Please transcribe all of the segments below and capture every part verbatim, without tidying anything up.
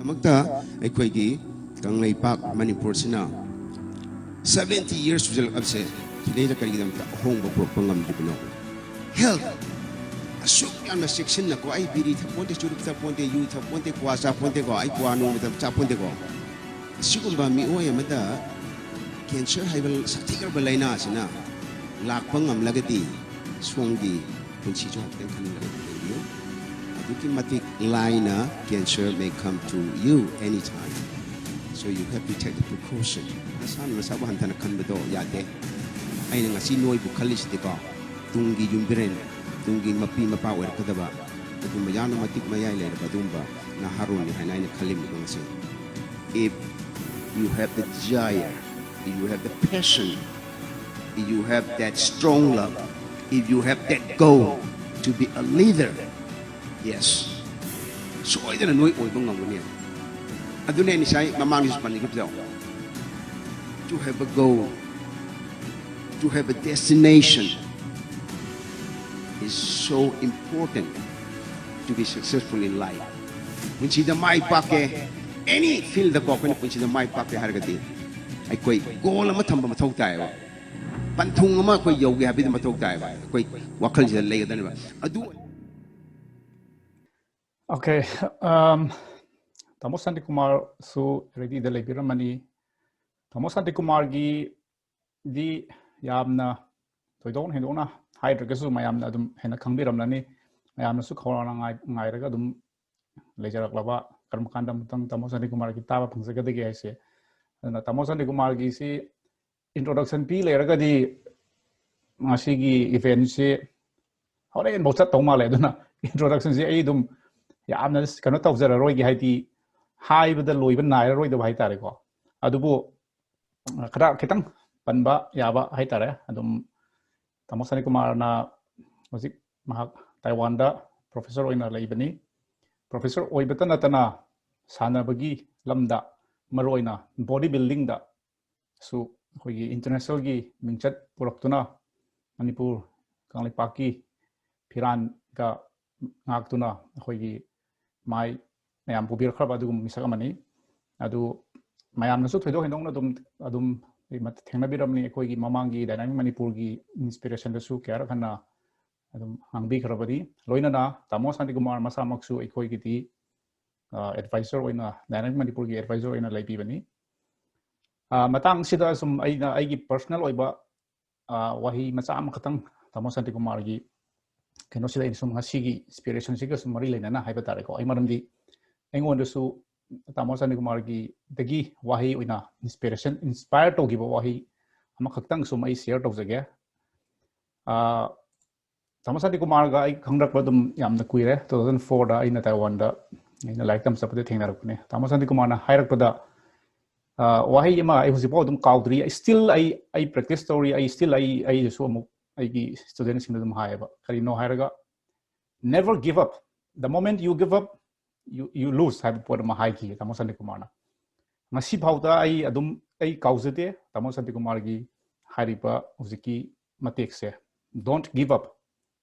ꯃꯛꯇ ꯑꯩꯈꯣꯏꯒꯤ Kangleipak ꯃꯅꯤꯄꯨꯔꯁꯤꯅ seventy years ꯁꯨꯖꯜꯂꯛꯂꯕꯁꯦ, ꯁꯤꯗꯩꯗ ꯀꯔꯤꯒꯤꯗꯃꯛꯇ ꯑꯍꯣꯡꯕ ꯄꯨꯔꯛꯄ ꯉꯝꯗ꯭ꯔꯤꯕꯅꯣ? Health, ꯑꯁꯨꯛ ꯌꯥꯝꯅ ꯆꯦꯛꯁꯤꯟꯅꯀꯣ, ꯑꯩ ꯕꯤꯔꯤ ꯊꯛꯄꯣꯟꯇꯦ, ꯆꯨꯔꯨꯞ ꯊꯛꯄꯣꯟꯇꯦ, ꯌꯨ ꯊꯛꯄꯣꯟꯇꯦ, ꯀ꯭ꯋꯥ ꯆꯥꯄꯣꯟꯇꯦꯀꯣ, ꯑꯩ ꯀ꯭ꯋꯥ ꯅꯣꯡꯃꯇ ꯆꯥꯄꯣꯟꯇꯦꯀꯣ꯫ ꯑꯁꯤꯒꯨꯝꯕ ꯃꯤꯑꯣꯏ ꯑꯃꯗ cancer ꯍꯥꯏꯕ ꯁꯥꯊꯤꯈ꯭ꯔꯕ ꯂꯥꯏꯅꯥ ꯑꯁꯤꯅ ꯂꯥꯛꯄ ꯉꯝꯂꯒꯗꯤ, ꯁꯣꯝꯒꯤ ꯄꯨꯟꯁꯤꯁꯨ ꯍꯥꯏꯐꯦꯠꯇꯪ ꯈꯟꯅꯔꯒ ꯌꯦꯡꯕꯤꯌꯨ꯫ ꯑꯗꯨꯛꯀꯤ ꯃꯇꯤꯛ ꯂꯥꯏꯅ cancer may come to you anytime. So you have to take the precaution. ꯅꯁꯥꯅ ꯅꯁꯥꯕꯨ ꯍꯟꯊꯅ ꯈꯟꯕꯗꯣ ꯌꯥꯗꯦ꯫ ꯑꯩꯅ ꯉꯁꯤ ꯅꯣꯏꯕꯨ ꯈꯜꯂꯤꯁꯤꯗꯤꯀꯣ, ꯇꯨꯡꯒꯤ ꯌꯨꯝꯕꯤꯔꯦꯟ, ꯇꯨꯡꯒꯤ ꯃꯄꯤ ꯃꯄꯥ ꯑꯣꯏꯔꯛꯀꯗꯕ ꯑꯗꯨꯒꯨꯝꯕ ꯌꯥꯝꯅ ꯃꯇꯤꯛ ꯃꯌꯥꯏ ꯂꯩꯔꯕ ꯑꯗꯨꯒꯨꯝꯕ ꯅꯍꯥꯔꯣꯜꯅꯤ ꯍꯥꯏꯅ ꯑꯩꯅ ꯈꯜꯂꯤꯕꯅꯤꯀꯣ ꯉꯁꯤ꯫ If you have the desire, if you have the passion, if you have that strong love, if you have that goal to be a leader, yes, ꯁꯣꯏꯗꯅ ꯅꯣꯏ ꯑꯣꯏꯕ ꯉꯝꯒꯅꯤ꯫ ꯑꯗꯨꯅꯦ ꯑꯩꯅ ꯉꯁꯥꯏ ꯃꯃꯥꯡꯗꯁꯨ ꯄꯟꯈꯤꯕꯗꯣ, to have a goal, to have a destination is so important to be successful in life. ꯄꯨꯟꯁꯤꯗ ꯃꯥꯏ ꯄꯥꯛꯀꯦ, any field ꯗꯀꯣ, ꯑꯩꯈꯣꯏꯅ ꯄꯨꯟꯁꯤꯗ ꯃꯥꯏ ꯄꯥꯛꯀꯦ ꯍꯥꯏꯔꯒꯗꯤ ꯑꯩꯈꯣꯏ goal ꯑꯃ ꯊꯝꯕ ꯃꯊꯧ ꯇꯥꯏꯌꯦꯕ꯫ ꯄꯟꯊꯨꯡ ꯑꯃ ꯑꯩꯈꯣꯏ ꯌꯧꯒꯦ ꯍꯥꯏꯕꯗꯤ ꯃꯊꯧ ꯇꯥꯏꯌꯦꯕ꯫ ꯑꯩꯈꯣꯏ ꯋꯥꯈꯜꯁꯤꯗ ꯂꯩꯒꯗꯕꯅꯦꯕ꯫ ꯑꯗꯨ Okay, um, ꯇꯥꯃꯣ ꯁꯥꯟꯇꯤꯀꯨꯃꯥꯔꯁꯨ ready ꯗ ꯂꯩꯕꯤꯔꯝꯃꯅꯤ꯫ ꯇꯥꯃꯣ ꯁꯥꯟꯇꯤꯀꯨꯃꯥꯔꯒꯤꯗꯤ ꯌꯥꯝꯅ ꯊꯣꯏꯗꯣꯛ ꯍꯦꯟꯗꯣꯛꯅ ꯍꯥꯏꯗ꯭ꯔꯒꯁꯨ ꯃꯌꯥꯝꯅ ꯑꯗꯨꯝ ꯍꯦꯟꯅ ꯈꯪꯕꯤꯔꯝꯂꯅꯤ꯫ ꯃꯌꯥꯝꯅꯁꯨ ꯈꯧꯔꯥꯡꯅ ꯉꯥꯏ- ꯉꯥꯏꯔꯒ ꯑꯗꯨꯝ ꯂꯩꯖꯔꯛꯂꯕ, ꯀꯔꯝ ꯀꯥꯟꯗ ꯑꯃꯨꯛꯇꯪ ꯇꯥꯃꯣ ꯁꯥꯟꯇꯤꯀꯨꯃꯥꯔꯒꯤ ꯇꯥꯕ ꯐꯪꯖꯒꯗꯒꯦ ꯍꯥꯏꯁꯦ꯫ ꯑꯗꯨꯅ ꯇꯥꯃꯣ ꯁꯥꯟꯇꯤꯀꯨꯃꯥꯔꯒꯤꯁꯤ introduction ꯄꯤ ꯂꯩꯔꯒꯗꯤ ꯉꯁꯤꯒꯤ event ꯁꯤ ꯍꯣꯔꯦꯟꯐꯥꯎ ꯆꯠꯇꯧ ꯃꯥꯜꯂꯦ꯫ ꯑꯗꯨꯅ introduction ꯁꯦ ꯑꯩ ꯑꯗꯨꯝ ꯌꯥꯝꯅ ꯀꯩꯅꯣ ꯇꯧꯖꯔꯔꯣꯏꯒꯦ, ꯍꯥꯏꯗꯤ ꯍꯥꯏꯕꯗ ꯂꯣꯏꯕ ꯅꯥꯏꯔꯔꯣꯏꯗꯕ ꯍꯥꯏꯇꯥꯔꯦꯀꯣ꯫ ꯑꯗꯨꯕꯨ ꯈꯔ ꯈꯤꯇꯪ ꯄꯟꯕ ꯌꯥꯕ ꯍꯥꯏꯇꯥꯔꯦ꯫ ꯑꯗꯨꯝ ꯇꯥꯃꯣ ꯁꯥꯟꯇꯤꯀꯨꯃꯥꯔꯅ ꯍꯧꯖꯤꯛ ꯃꯍꯥꯛ ꯇꯥꯏꯋꯥꯟꯗ professor ꯑꯣꯏꯅ ꯂꯩꯕꯅꯤ꯫ Professor ꯑꯣꯏꯕꯇ ꯅꯠꯇꯅ ꯁꯥꯟꯅꯕꯒꯤ ꯂꯝꯗ, ꯃꯔꯨꯑꯣꯏꯅ body building ꯗꯁꯨ ꯑꯩꯈꯣꯏꯒꯤ international ꯒꯤ ꯃꯤꯡꯆꯠ ꯄꯨꯔꯛꯇꯨꯅ ꯃꯅꯤꯄꯨꯔ ꯀꯪꯂꯩꯄꯥꯛꯀꯤ ꯐꯤꯔꯥꯟꯒ ꯉꯥꯛꯇꯨꯅ ꯑꯩꯈꯣꯏꯒꯤ ꯃꯥꯏ ꯃꯌꯥꯝ ꯄꯨꯕꯤꯔꯛꯈ꯭ꯔꯕ ꯑꯗꯨꯒꯨꯝꯕ ꯃꯤꯁꯛ ꯑꯃꯅꯤ꯫ ꯑꯗꯨ ꯃꯌꯥꯝꯅꯁꯨ ꯊꯣꯏꯗꯣꯛ ꯍꯦꯟꯗꯣꯛꯅ ꯑꯗꯨꯝ ꯑꯗꯨꯝ ꯊꯦꯡꯅꯕꯤꯔꯝꯅꯤ꯫ ꯑꯩꯈꯣꯏꯒꯤ ꯃꯃꯥꯡꯒꯤ Dynamic Manipur ꯒꯤ inspiration ꯗꯁꯨ ꯀꯌꯥꯔꯛ ꯍꯟꯅ ꯑꯗꯨꯝ ꯉꯥꯡꯕꯤꯈ꯭ꯔꯕꯅꯤ꯫ ꯂꯣꯏꯅꯅ ꯇꯥꯃꯣ ꯁꯥꯟꯇꯤꯀꯨꯃꯥꯔ ꯃꯁꯥꯃꯛꯁꯨ ꯑꯩꯈꯣꯏꯒꯤꯗꯤ ꯑꯦꯗꯚꯥꯏꯖꯔ ꯑꯣꯏꯅ, Dynamic Manipur ꯒꯤ ꯑꯦꯗꯚꯥꯏꯖꯔ ꯑꯣꯏꯅ ꯂꯩꯕꯤꯕꯅꯤ꯫ ꯑ, ꯃꯇꯥꯡꯁꯤꯗ ꯁꯨꯝ ꯑꯩꯅ ꯑꯩꯒꯤ ꯄꯔꯁꯅꯦꯜ ꯑꯣꯏꯕ ꯑ, ꯋꯥꯍꯩ ꯃꯆꯥ ꯑꯃꯈꯛꯇꯪ ꯇꯥꯃꯣ ꯁꯥꯟꯇꯤꯀꯨꯃꯥꯔꯒꯤ ꯀꯩꯅꯣꯁꯤꯗ ꯑꯩꯅ ꯁꯨꯝ ꯉꯁꯤꯒꯤ inspiration ꯁꯤꯒ ꯁꯨꯝ ꯃꯔꯤ ꯂꯩꯅꯅ ꯍꯥꯏꯕ ꯇꯥꯔꯦꯀꯣ꯫ ꯑꯩ ꯃꯔꯝꯗꯤ ꯑꯩꯉꯣꯟꯗꯁꯨ ꯇꯥꯃꯣ ꯁꯥꯟꯇꯤꯀꯨꯃꯥꯔꯒꯤꯗꯒꯤ ꯋꯥꯍꯩ ꯑꯣꯏꯅ inspiration, inspire ꯇꯧꯈꯤꯕ ꯋꯥꯍꯩ ꯑꯃꯈꯛꯇꯪ ꯁꯨꯝ ꯑꯩ share ꯇꯧꯖꯒꯦ꯫ ꯑ, ꯇꯥꯃꯣ ꯁꯥꯟꯇꯤꯀꯨꯃꯥꯔꯒ ꯑꯩ ꯈꯪꯅꯔꯛꯄ ꯑꯗꯨꯝ ꯌꯥꯝꯅ ꯀꯨꯏꯔꯦ꯫ Two thousand four ꯗ ꯑꯩꯅ ꯇꯥꯏꯋꯥꯟꯗ ꯑꯩꯅ ꯂꯥꯏꯔꯤꯛ ꯇꯝ ꯆꯠꯄꯗ ꯊꯦꯡꯅꯔꯛꯄꯅꯦ꯫ ꯇꯥꯃꯣ ꯁꯥꯟꯇꯤꯀꯨꯃꯥꯔꯅ ꯍꯥꯏꯔꯛꯄꯗ, ꯑ, ꯋꯥꯍꯩ ꯑꯃ ꯑꯩ ꯍꯧꯖꯤꯛꯐꯥꯎ ꯑꯗꯨꯝ ꯀꯥꯎꯗ꯭ꯔꯤ꯫ ꯑꯩ still ꯑꯩ, ꯑꯩ practice ꯇꯧꯔꯤ꯫ ꯑꯩ still ꯑꯩ, ꯑꯩꯁꯨ ꯑꯃꯨꯛ ꯑꯩꯒꯤ student ꯁꯤꯡꯗ ꯑꯗꯨꯝ ꯍꯥꯏꯌꯦꯕ꯫ ꯀꯔꯤꯅꯣ ꯍꯥꯏꯔꯒ, "Never give up. The moment you give up, you, you lose" ꯍꯥꯏꯕ ꯄꯣꯠ ꯑꯃ ꯍꯥꯏꯈꯤ ꯇꯥꯃꯣ ꯁꯥꯟꯇꯤꯀꯨꯃꯥꯔꯅ꯫ ꯉꯁꯤ ꯐꯥꯎꯗ ꯑꯩ ꯑꯗꯨꯝ ꯑꯩ ꯀꯥꯎꯖꯗꯦ ꯇꯥꯃꯣ ꯁꯥꯟꯇꯤꯀꯨꯃꯥꯔꯒꯤ ꯍꯥꯏꯔꯤꯕ ꯍꯧꯖꯤꯛꯀꯤ ꯃꯇꯦꯛꯁꯦ, "Don't give up.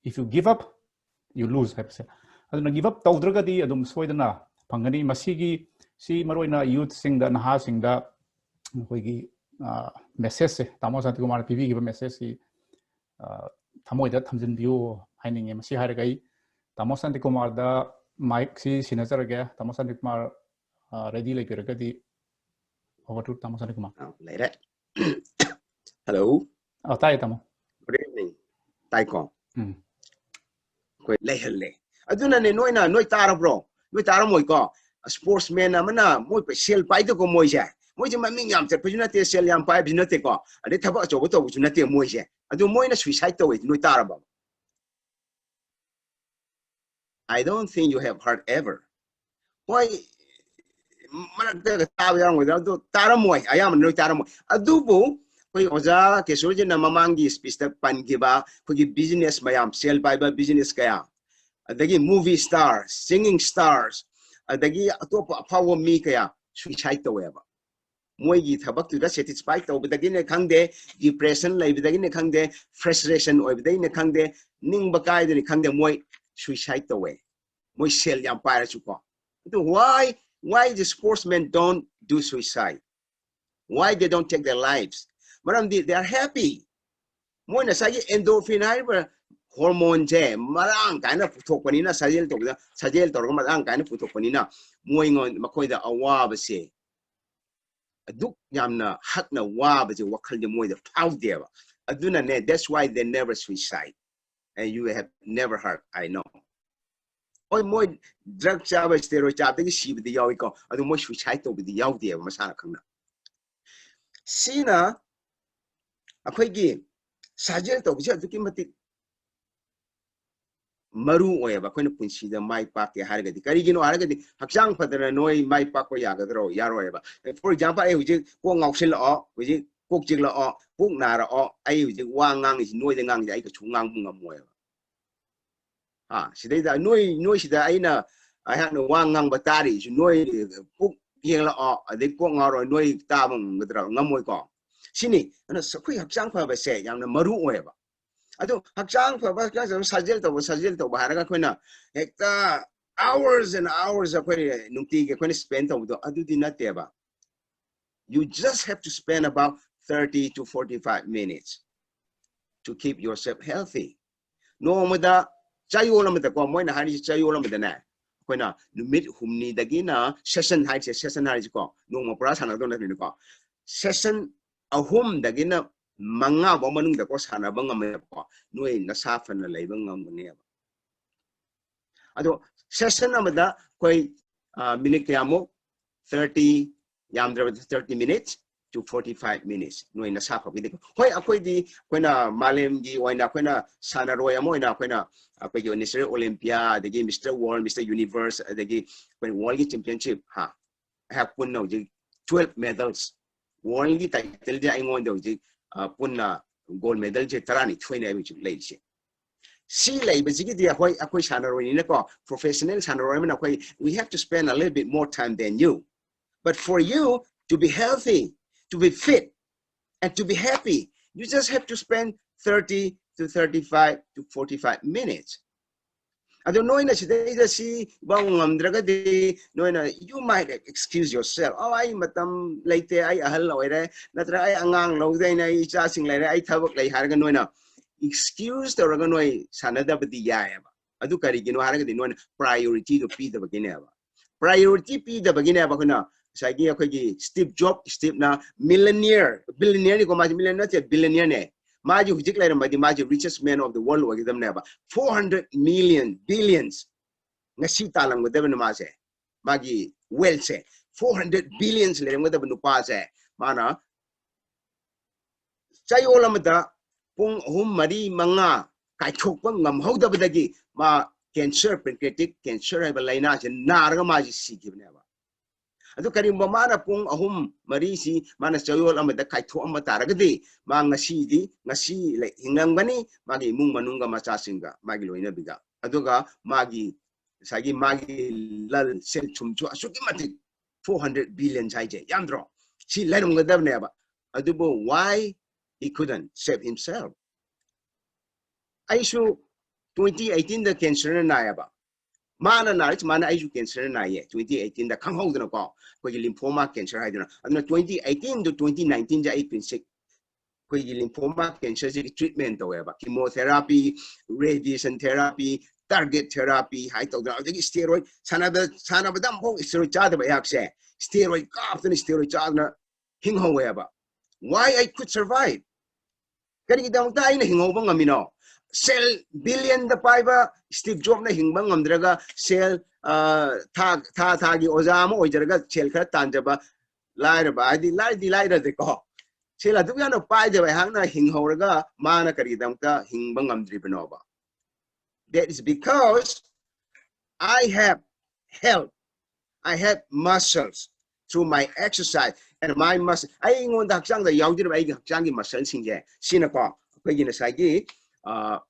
If you give up, you lose" ꯍꯥꯏꯕꯁꯦ꯫ ꯑꯗꯨꯅ give up ꯇꯧꯗ꯭ꯔꯒꯗꯤ ꯑꯗꯨꯝ ꯁꯣꯏꯗꯅ ꯐꯪꯒꯅꯤ꯫ ꯃꯁꯤꯒꯤ, ꯁꯤ ꯃꯔꯨꯑꯣꯏꯅ youth ꯁꯤꯡꯗ, ꯅꯍꯥꯁꯤꯡꯗ ꯑꯩꯈꯣꯏꯒꯤ, ꯑ, message ꯁꯦ, ꯇꯥꯃꯣ ꯁꯥꯟꯇꯤꯀꯨꯃꯥꯔꯅ ꯄꯤꯕꯤꯈꯤꯕ message ꯁꯤ, ꯑ, ꯊꯃꯣꯏꯗ ꯊꯝꯖꯤꯟꯕꯤꯌꯨ ꯍꯥꯏꯅꯤꯡꯉꯦ꯫ ꯃꯁꯤ ꯍꯥꯏꯔꯒ ꯑꯩ ꯇꯥꯃꯣ ꯁꯥꯟꯇꯤꯀꯨꯃꯥꯔꯗ mic ꯁꯤ ꯁꯤꯟꯅꯖꯔꯒꯦ꯫ ꯇꯥꯃꯣ ꯁꯥꯟꯇꯤꯀꯨꯃꯥꯔ, ꯑ, ready ꯂꯩꯕꯤꯔꯒꯗꯤ, over to ꯇꯥꯃꯣ ꯁꯥꯟꯇꯤꯀꯨꯃꯥꯔ꯫ ꯑ, ꯂꯩꯔꯦ꯫ Hello꯫ ꯑ, ꯇꯥꯏꯌꯦ ꯇꯥꯃꯣ꯫ Good evening꯫ ꯇꯥꯏꯀꯣ? ꯎꯝ꯫ ꯑꯩꯈꯣꯏ ꯂꯩꯍꯜꯂꯦ꯫ ꯑꯗꯨꯅꯅꯦ, ꯅꯣꯏꯅ, ꯅꯣꯏ ꯇꯥꯔꯕ꯭ꯔꯣ? ꯅꯣꯏ ꯇꯥꯔꯝꯃꯣꯏꯀꯣ? Sportsman ꯑꯃꯅ ꯃꯣꯏ ꯄꯩ-, ꯁꯦꯜ ꯄꯥꯏꯗꯀꯣ ꯃꯣꯏꯁꯦ꯫ ꯃꯣꯏꯁꯦ ꯃꯃꯤꯡ ꯌꯥꯝ ꯆꯠꯄꯁꯨ ꯅꯠꯇꯦ, ꯁꯦꯜ ꯌꯥꯝ ꯄꯥꯏꯕꯁꯨ ꯅꯠꯇꯦꯀꯣ꯫ ꯑꯗꯩ ꯊꯕꯛ ꯑꯆꯧꯕ ꯇꯧꯕꯁꯨ ꯅꯠꯇꯦ ꯃꯣꯏꯁꯦ꯫ ꯑꯗꯨ ꯃꯣꯏꯅ suicide ꯇꯧꯋꯦ, ꯅꯣꯏ ꯇꯥꯔꯕ? I don't think you have heard ever. ꯍꯣꯏ, ꯃꯔꯛꯇꯒ ꯇꯥꯕ ꯌꯥꯎꯔꯝꯒꯗ꯭ꯔꯥ? ꯑꯗꯨ ꯇꯥꯔꯝꯃꯣꯏ, ꯑꯌꯥꯝꯕꯅ ꯂꯣꯏ ꯇꯥꯔꯝꯃꯣꯏ꯫ ꯑꯗꯨꯕꯨ ꯑꯩꯈꯣꯏ ꯑꯣꯖꯥ ꯀꯦꯁꯣꯔꯖꯤꯅ ꯃꯃꯥꯡꯒꯤ speech ꯇ ꯄꯟꯈꯤꯕ ꯑꯩꯈꯣꯏꯒꯤ business ꯃꯌꯥꯝ, ꯁꯦꯜ ꯄꯥꯏꯕ business ꯀꯌꯥ, ꯑꯗꯒꯤ movie stars, singing stars, ꯑꯗꯒꯤ ꯑꯇꯣꯞꯄ ꯑꯐꯥꯎꯕ ꯃꯤ ꯀꯌꯥ suicide ꯇꯧꯋꯦꯕ꯫ ꯃꯣꯏꯒꯤ ꯊꯕꯛꯇꯨꯗ satisfy ꯇꯧꯕꯗꯒꯤꯅꯦ ꯈꯪꯗꯦ, depression ꯂꯩꯕꯗꯒꯤꯅꯦ ꯈꯪꯗꯦ, frustration ꯑꯣꯏꯕꯗꯒꯤꯅꯦ ꯈꯪꯗꯦ, ꯅꯤꯡꯕ ꯀꯥꯏꯗꯅꯤ ꯈꯪꯗꯦ, ꯃꯣꯏ suicide ꯇꯧꯋꯦ꯫ ꯃꯣꯏ ꯁꯦꯜ ꯌꯥꯝ ꯄꯥꯏꯔꯁꯨꯀꯣ꯫ ꯑꯗꯨ why, why the sportsmen don't do suicide? Why they don't take their lives? ꯃꯔꯝꯗꯤ they are happy. ꯃꯣꯏꯅ ꯉꯁꯥꯏꯒꯤ endorphin ꯍꯥꯏꯔꯤꯕ hormone ꯁꯦ ꯃꯔꯥꯡ ꯀꯥꯏꯅ ꯄꯨꯊꯣꯛꯄꯅꯤꯅ, ꯁꯥꯖꯦꯜ ꯇꯧꯕꯗ, ꯁꯥꯖꯦꯜ ꯇꯧꯔꯒ ꯃꯔꯥꯡ ꯀꯥꯏꯅ ꯄꯨꯊꯣꯛꯄꯅꯤꯅ, ꯃꯣꯏꯉꯣꯟ-, ꯃꯈꯣꯏꯗ ꯑꯋꯥꯕꯁꯦ ꯑꯗꯨꯛ ꯌꯥꯝꯅ ꯍꯛꯅ ꯋꯥꯕꯁꯦ ꯋꯥꯈꯜꯁꯦ ꯃꯣꯏꯗ ꯐꯥꯎꯗꯦꯕ꯫ ꯑꯗꯨꯅꯅꯦ, that's why they never suicide. And you have never heard, I know. ꯍꯣꯏ, ꯃꯣꯏ drug ꯆꯥꯕ, steroid ꯆꯥꯕꯗꯒꯤ ꯁꯤꯕꯗꯤ ꯌꯥꯎꯏꯀꯣ, ꯑꯗꯨ ꯃꯣꯏ suicide ꯇꯧꯕꯗꯤ ꯌꯥꯎꯗꯦꯕ ꯃꯁꯥꯅ ꯈꯪꯅ꯫ ꯁꯤꯅ ꯑꯩꯈꯣꯏꯒꯤ ꯁꯥꯖꯦꯜ ꯇꯧꯕꯁꯦ ꯑꯗꯨꯛꯀꯤ ꯃꯇꯤꯛ ꯃꯔꯨ ꯑꯣꯏꯌꯦꯕ ꯑꯩꯈꯣꯏꯅ ꯄꯨꯟꯁꯤꯗ ꯃꯥꯏ ꯄꯥꯛꯀꯦ ꯍꯥꯏꯔꯒꯗꯤ꯫ ꯀꯔꯤꯒꯤꯅꯣ ꯍꯥꯏꯔꯒꯗꯤ ꯍꯛꯆꯥꯡ ꯐꯗꯅ ꯅꯣꯏ ꯃꯥꯏ ꯄꯥꯛꯄ ꯌꯥꯒꯗ꯭ꯔꯣ? ꯌꯥꯔꯣꯏꯕ꯫ For example, ꯑꯩ ꯍꯧꯖꯤꯛ ꯀꯣꯛ ꯉꯥꯎꯁꯤꯜꯂꯛꯑꯣ, ꯍꯧꯖꯤꯛ ꯀꯣꯛ ꯆꯤꯛꯂꯛꯑꯣ, ꯄꯨꯛ ꯅꯥꯔꯛꯑꯣ, ꯑꯩ ꯍꯧꯖꯤꯛ ꯋꯥ ꯉꯥꯡꯉꯤꯁꯤ ꯅꯣꯏꯗ ꯉꯥꯡꯉꯤꯁꯤ ꯑꯩ ꯀꯩꯁꯨ ꯉꯥꯡꯕ ꯉꯝꯃꯣꯏꯕ꯫ ꯑꯥ, ꯁꯤꯗꯩꯗ ꯅꯣꯏ, ꯅꯣꯏꯁꯤꯗ ꯑꯩꯅ ꯑꯩꯍꯥꯛꯅ ꯋꯥ ꯉꯥꯡꯕ ꯇꯥꯔꯤꯁꯤ ꯅꯣꯏ ꯄꯨꯛ ꯌꯦꯡꯂꯛꯑꯣ, ꯑꯗꯩ ꯀꯣꯛ ꯉꯥꯎꯔꯣ, ꯅꯣꯏ ꯇꯥꯕ ꯉꯝꯒꯗ꯭ꯔꯥ? ꯉꯝꯃꯣꯏꯀꯣ꯫ ꯁꯤꯅꯤ꯫ ꯑꯗꯨꯅ ꯑꯩꯈꯣꯏ ꯍꯛꯆꯥꯡ ꯐꯕꯁꯦ ꯌꯥꯝꯅ ꯃꯔꯨ ꯑꯣꯏꯌꯦꯕ꯫ ꯑꯗꯣ ꯍꯛꯆꯥꯡ ꯐꯕ, ꯍꯛꯆꯥꯡ ꯐꯕ, ꯁꯥꯖꯦꯜ ꯇꯧꯕ, ꯁꯥꯖꯦꯜ ꯇꯧꯕ ꯍꯥꯏꯔꯒ ꯑꯩꯈꯣꯏꯅ ꯍꯦꯛꯇ hours and hours ꯑꯩꯈꯣꯏ ꯅꯨꯡꯇꯤꯒꯤ ꯑꯩꯈꯣꯏꯅ spend ꯇꯧꯕꯗꯣ ꯑꯗꯨꯗꯤ ꯅꯠꯇꯦꯕ꯫ You just have to spend about thirty to forty-five minutes to keep yourself healthy. ꯅꯣꯡꯃꯗ ꯆꯌꯣꯜ ꯑꯃꯗꯀꯣ, ꯃꯣꯏꯅ ꯍꯥꯏꯔꯤꯁꯤ ꯆꯌꯣꯜ ꯑꯃꯗꯅꯦ, ꯑꯩꯈꯣꯏꯅ ꯅꯨꯃꯤꯠ ꯍꯨꯝꯅꯤꯗꯒꯤꯅ session ꯍꯥꯏꯔꯤꯁꯦ, session ꯍꯥꯏꯔꯤꯁꯤꯀꯣ, ꯅꯣꯡꯃ ꯄꯨꯔꯥ ꯁꯥꯟꯅꯒꯗꯧ ꯅꯠꯇꯕꯅꯤꯀꯣ, session ꯑꯍꯨꯝꯗꯒꯤꯅ ꯃꯉꯥ ꯐꯥꯎ ꯃꯅꯨꯡꯗꯀꯣ ꯁꯥꯟꯅꯕ ꯉꯝꯃꯦꯕꯀꯣ, ꯅꯣꯏ ꯅꯁꯥ ꯐꯅ ꯂꯩꯕ ꯉꯝꯒꯅꯦꯕ꯫ ꯑꯗꯣ session ꯑꯃꯗ ꯑꯩꯈꯣꯏ, ꯑ, minute ꯀꯌꯥꯃꯨꯛ? Thirty, ꯌꯥꯝꯗ꯭ꯔꯕꯗ thirty minutes to forty-five minutes, ꯅꯣꯏ ꯅꯁꯥ ꯐꯕꯒꯤꯗꯤ꯫ ꯍꯣꯏ, ꯑꯩꯈꯣꯏꯗꯤ, ꯑꯩꯈꯣꯏꯅ ꯃꯥꯂꯦꯝꯒꯤ ꯑꯣꯏꯅ ꯑꯩꯈꯣꯏꯅ ꯁꯥꯟꯅꯔꯣꯏ ꯑꯃ ꯑꯣꯏꯅ ꯑꯩꯈꯣꯏꯅ ꯑꯩꯈꯣꯏꯒꯤ Mister Olympia, ꯑꯗꯒꯤ Mister World, Mister Universe, ꯑꯗꯒꯤ ꯑꯩꯈꯣꯏ world ꯒꯤ championship, ꯍꯥ, ꯑꯩꯍꯥꯛ ꯄꯨꯟꯅ ꯍꯧꯖꯤꯛ twelve medals, world ꯒꯤ title ꯁꯦ ꯑꯩꯉꯣꯟꯗ ꯍꯧꯖꯤꯛ, ꯑ, ꯄꯨꯟꯅ gold medal ꯁꯦ ꯇꯔꯥꯅꯤꯊꯣꯏꯅꯦ ꯑꯩ ꯍꯧꯖꯤꯛ ꯂꯩꯔꯤꯁꯦ꯫ ꯁꯤ ꯂꯩꯕꯁꯤꯒꯤꯗꯤ ꯑꯩꯈꯣꯏ, ꯑꯩꯈꯣꯏ ꯁꯥꯟꯅꯔꯣꯏꯅꯤꯅꯀꯣ, professional ꯁꯥꯟꯅꯔꯣꯏ ꯑꯃꯅ ꯑꯩꯈꯣꯏ, we have to spend a little bit more time than you. But for you to be healthy, to be fit, and to be happy, you just have to spend thirty to thirty-five to forty-five minutes. ꯑꯗꯣ ꯅꯣꯏꯅ ꯁꯤꯗꯩꯗ ꯁꯤ ꯐꯥꯎ ꯉꯝꯗ꯭ꯔꯒꯗꯤ ꯅꯣꯏꯅ, you might excuse yourself, ꯑꯣ, ꯑꯩ ꯃꯇꯝ ꯂꯩꯇꯦ, ꯑꯩ ꯑꯍꯜ ꯑꯣꯏꯔꯦ, ꯅꯠꯇ꯭ꯔꯒ ꯑꯩ ꯑꯉꯥꯡ ꯂꯧꯗꯣꯏꯅꯦ, ꯑꯩ ꯏꯆꯥꯁꯤꯡ ꯂꯩꯔꯦ, ꯑꯩ ꯊꯕꯛ ꯂꯩ ꯍꯥꯏꯔꯒ ꯅꯣꯏꯅ excuse ꯇꯧꯔꯒ ꯅꯣꯏ ꯁꯥꯟꯅꯗꯕꯗꯤ ꯌꯥꯏꯑꯕ꯫ ꯑꯗꯨ ꯀꯔꯤꯒꯤꯅꯣ ꯍꯥꯏꯔꯒꯗꯤ ꯅꯣꯏꯅ priority ꯗꯣ ꯄꯤꯗꯕꯒꯤꯅꯦꯕ꯫ Priority ꯄꯤꯗꯕꯒꯤꯅꯦꯕ ꯑꯩꯈꯣꯏꯅ ꯉꯁꯥꯏꯒꯤ ꯑꯩꯈꯣꯏꯒꯤ Steve Jobs, Steve ꯅ millionaire, billionaire ꯅꯤꯀꯣ, ꯃꯥꯁꯦ millionaire ꯅꯠꯇꯦ, billionaire ꯅꯦ꯫ ꯃꯥꯁꯦ ꯍꯧꯖꯤꯛ ꯂꯩꯔꯝꯃꯗꯤ ꯃꯥꯁꯦ richest man of the world ꯑꯣꯏꯒꯗꯕꯅꯦꯕ꯫ Four hundred million, billions ꯉꯁꯤ ꯇꯥꯜꯂꯝꯒꯗꯕꯅꯤ ꯃꯥꯁꯦ꯫ ꯃꯥꯒꯤ wealth ꯁꯦ four hundred billions ꯂꯩꯔꯝꯒꯗꯕ ꯅꯨꯄꯥꯁꯦ, ꯃꯥꯅ ꯆꯌꯣꯜ ꯑꯃꯗ ꯄꯨꯡ ꯑꯍꯨꯝ, ꯃꯔꯤ, ꯃꯉꯥ ꯀꯥꯏꯊꯣꯛꯄ ꯉꯝꯍꯧꯗꯕꯗꯒꯤ ꯃꯥ cancer, pancreatic cancer ꯍꯥꯏꯕ ꯂꯥꯏꯅꯥꯁꯦ ꯅꯥꯔꯒ ꯃꯥꯁꯦ ꯁꯤꯈꯤꯕꯅꯦꯕ꯫ ꯑꯗꯨ ꯀꯔꯤꯒꯨꯝꯕ ꯃꯥꯅ ꯄꯨꯡ ꯑꯍꯨꯝ, ꯃꯔꯤꯁꯤ ꯃꯥꯅ ꯆꯌꯣꯜ ꯑꯃꯗ ꯀꯥꯏꯊꯣꯛꯑꯝꯕ ꯇꯥꯔꯒꯗꯤ ꯃꯥ ꯉꯁꯤꯗꯤ, ꯉꯁꯤ ꯂꯩ-, ꯍꯤꯡꯂꯝꯒꯅꯤ, ꯃꯥꯒꯤ ꯏꯃꯨꯡ ꯃꯅꯨꯡꯒ ꯃꯆꯥꯁꯤꯡꯒ ꯃꯥꯒꯤ ꯂꯣꯏꯅꯕꯤꯒ꯫ ꯑꯗꯨꯒ ꯃꯥꯒꯤ ꯉꯁꯥꯏꯒꯤ ꯃꯥꯒꯤ ꯂꯟ, ꯁꯦꯜ ꯊꯨꯝꯁꯨ ꯑꯁꯨꯛꯀꯤ ꯃꯇꯤꯛ, four hundred billions ꯍꯥꯏꯁꯦ ꯌꯥꯝꯗ꯭ꯔꯣ? ꯁꯤ ꯂꯩꯔꯝꯒꯗꯕꯅꯦꯕ꯫ ꯑꯗꯨꯕꯨ why he couldn't save himself? ꯑꯩꯁꯨ twenty eighteen ꯗ cancer ꯅ ꯅꯥꯏꯌꯦꯕ꯫ ꯃꯥꯅ ꯅꯥꯔꯤ ꯁꯨꯃꯥꯏꯅ ꯑꯩꯁꯨ cancer ꯅ ꯅꯥꯏꯌꯦ twenty eighteen ꯗ, ꯈꯪꯍꯧꯗꯅꯀꯣ꯫ ꯑꯩꯈꯣꯏꯒꯤ lymphoma cancer ꯍꯥꯏꯗꯅ꯫ ꯑꯗꯨꯅ twenty eighteen to twenty nineteen ꯁꯦ ꯑꯩ cancer, ꯑꯩꯈꯣꯏꯒꯤ lymphoma cancer ꯁꯤꯒꯤ treatment ꯇꯧꯋꯦꯕ꯫ Chemotherapy, radiation therapy, target therapy ꯍꯥꯏ ꯇꯧꯗꯅ, ꯑꯗꯒꯤ steroid, ꯁꯥꯟꯅꯕ, ꯁꯥꯟꯅꯕꯗ ꯑꯃꯐꯥꯎ steroid ꯆꯥꯗꯕ ꯑꯩꯍꯥꯛꯁꯦ steroid ꯀꯥꯞꯇꯅ, steroid ꯆꯥꯗꯅ ꯍꯤꯡꯍꯧꯋꯦꯕ꯫ Why I could survive? ꯀꯔꯤꯒꯤꯗꯃꯛꯇ ꯑꯩꯅ ꯍꯤꯡꯍꯧꯕ ꯉꯝꯃꯤꯅꯣ? ꯁꯦꯜ billion ꯗ ꯄꯥꯏꯕ Steve Jobs ꯅ ꯍꯤꯡꯕ ꯉꯝꯗ꯭ꯔꯒ ꯁꯦꯜ, ꯑ, ꯊꯥ, ꯊꯥ ꯊꯥꯒꯤ ꯑꯣꯖꯥ ꯑꯃ ꯑꯣꯏꯖꯔꯒ ꯁꯦꯜ ꯈꯔ ꯇꯥꯟꯖꯕ ꯂꯥꯏꯔꯕ, ꯍꯥꯏꯗꯤ ꯂꯥꯏꯔꯗꯤ ꯂꯥꯏꯔꯗ꯭ꯔꯦꯀꯣ, ꯁꯦꯜ ꯑꯗꯨꯛ ꯌꯥꯝꯅ ꯄꯥꯏꯗꯕ ꯑꯩꯍꯥꯛꯅ ꯍꯤꯡꯍꯧꯔꯒ ꯃꯥꯅ ꯀꯔꯤꯒꯤꯗꯃꯛꯇ ꯍꯤꯡꯕ ꯉꯝꯗ꯭ꯔꯤꯕꯅꯣꯕ? That is because I have health, I have muscles through my exercise and my muscle. ꯑꯩꯉꯣꯟꯗ ꯍꯛꯆꯥꯡꯗ ꯌꯥꯎꯖꯔꯤꯕ ꯑꯩꯒꯤ ꯍꯛꯆꯥꯡꯒꯤ muscle ꯁꯤꯡꯁꯦ, ꯁꯤꯅꯀꯣ ꯑꯩꯈꯣꯏꯒꯤ ꯉꯁꯥꯏꯒꯤ, ꯑ,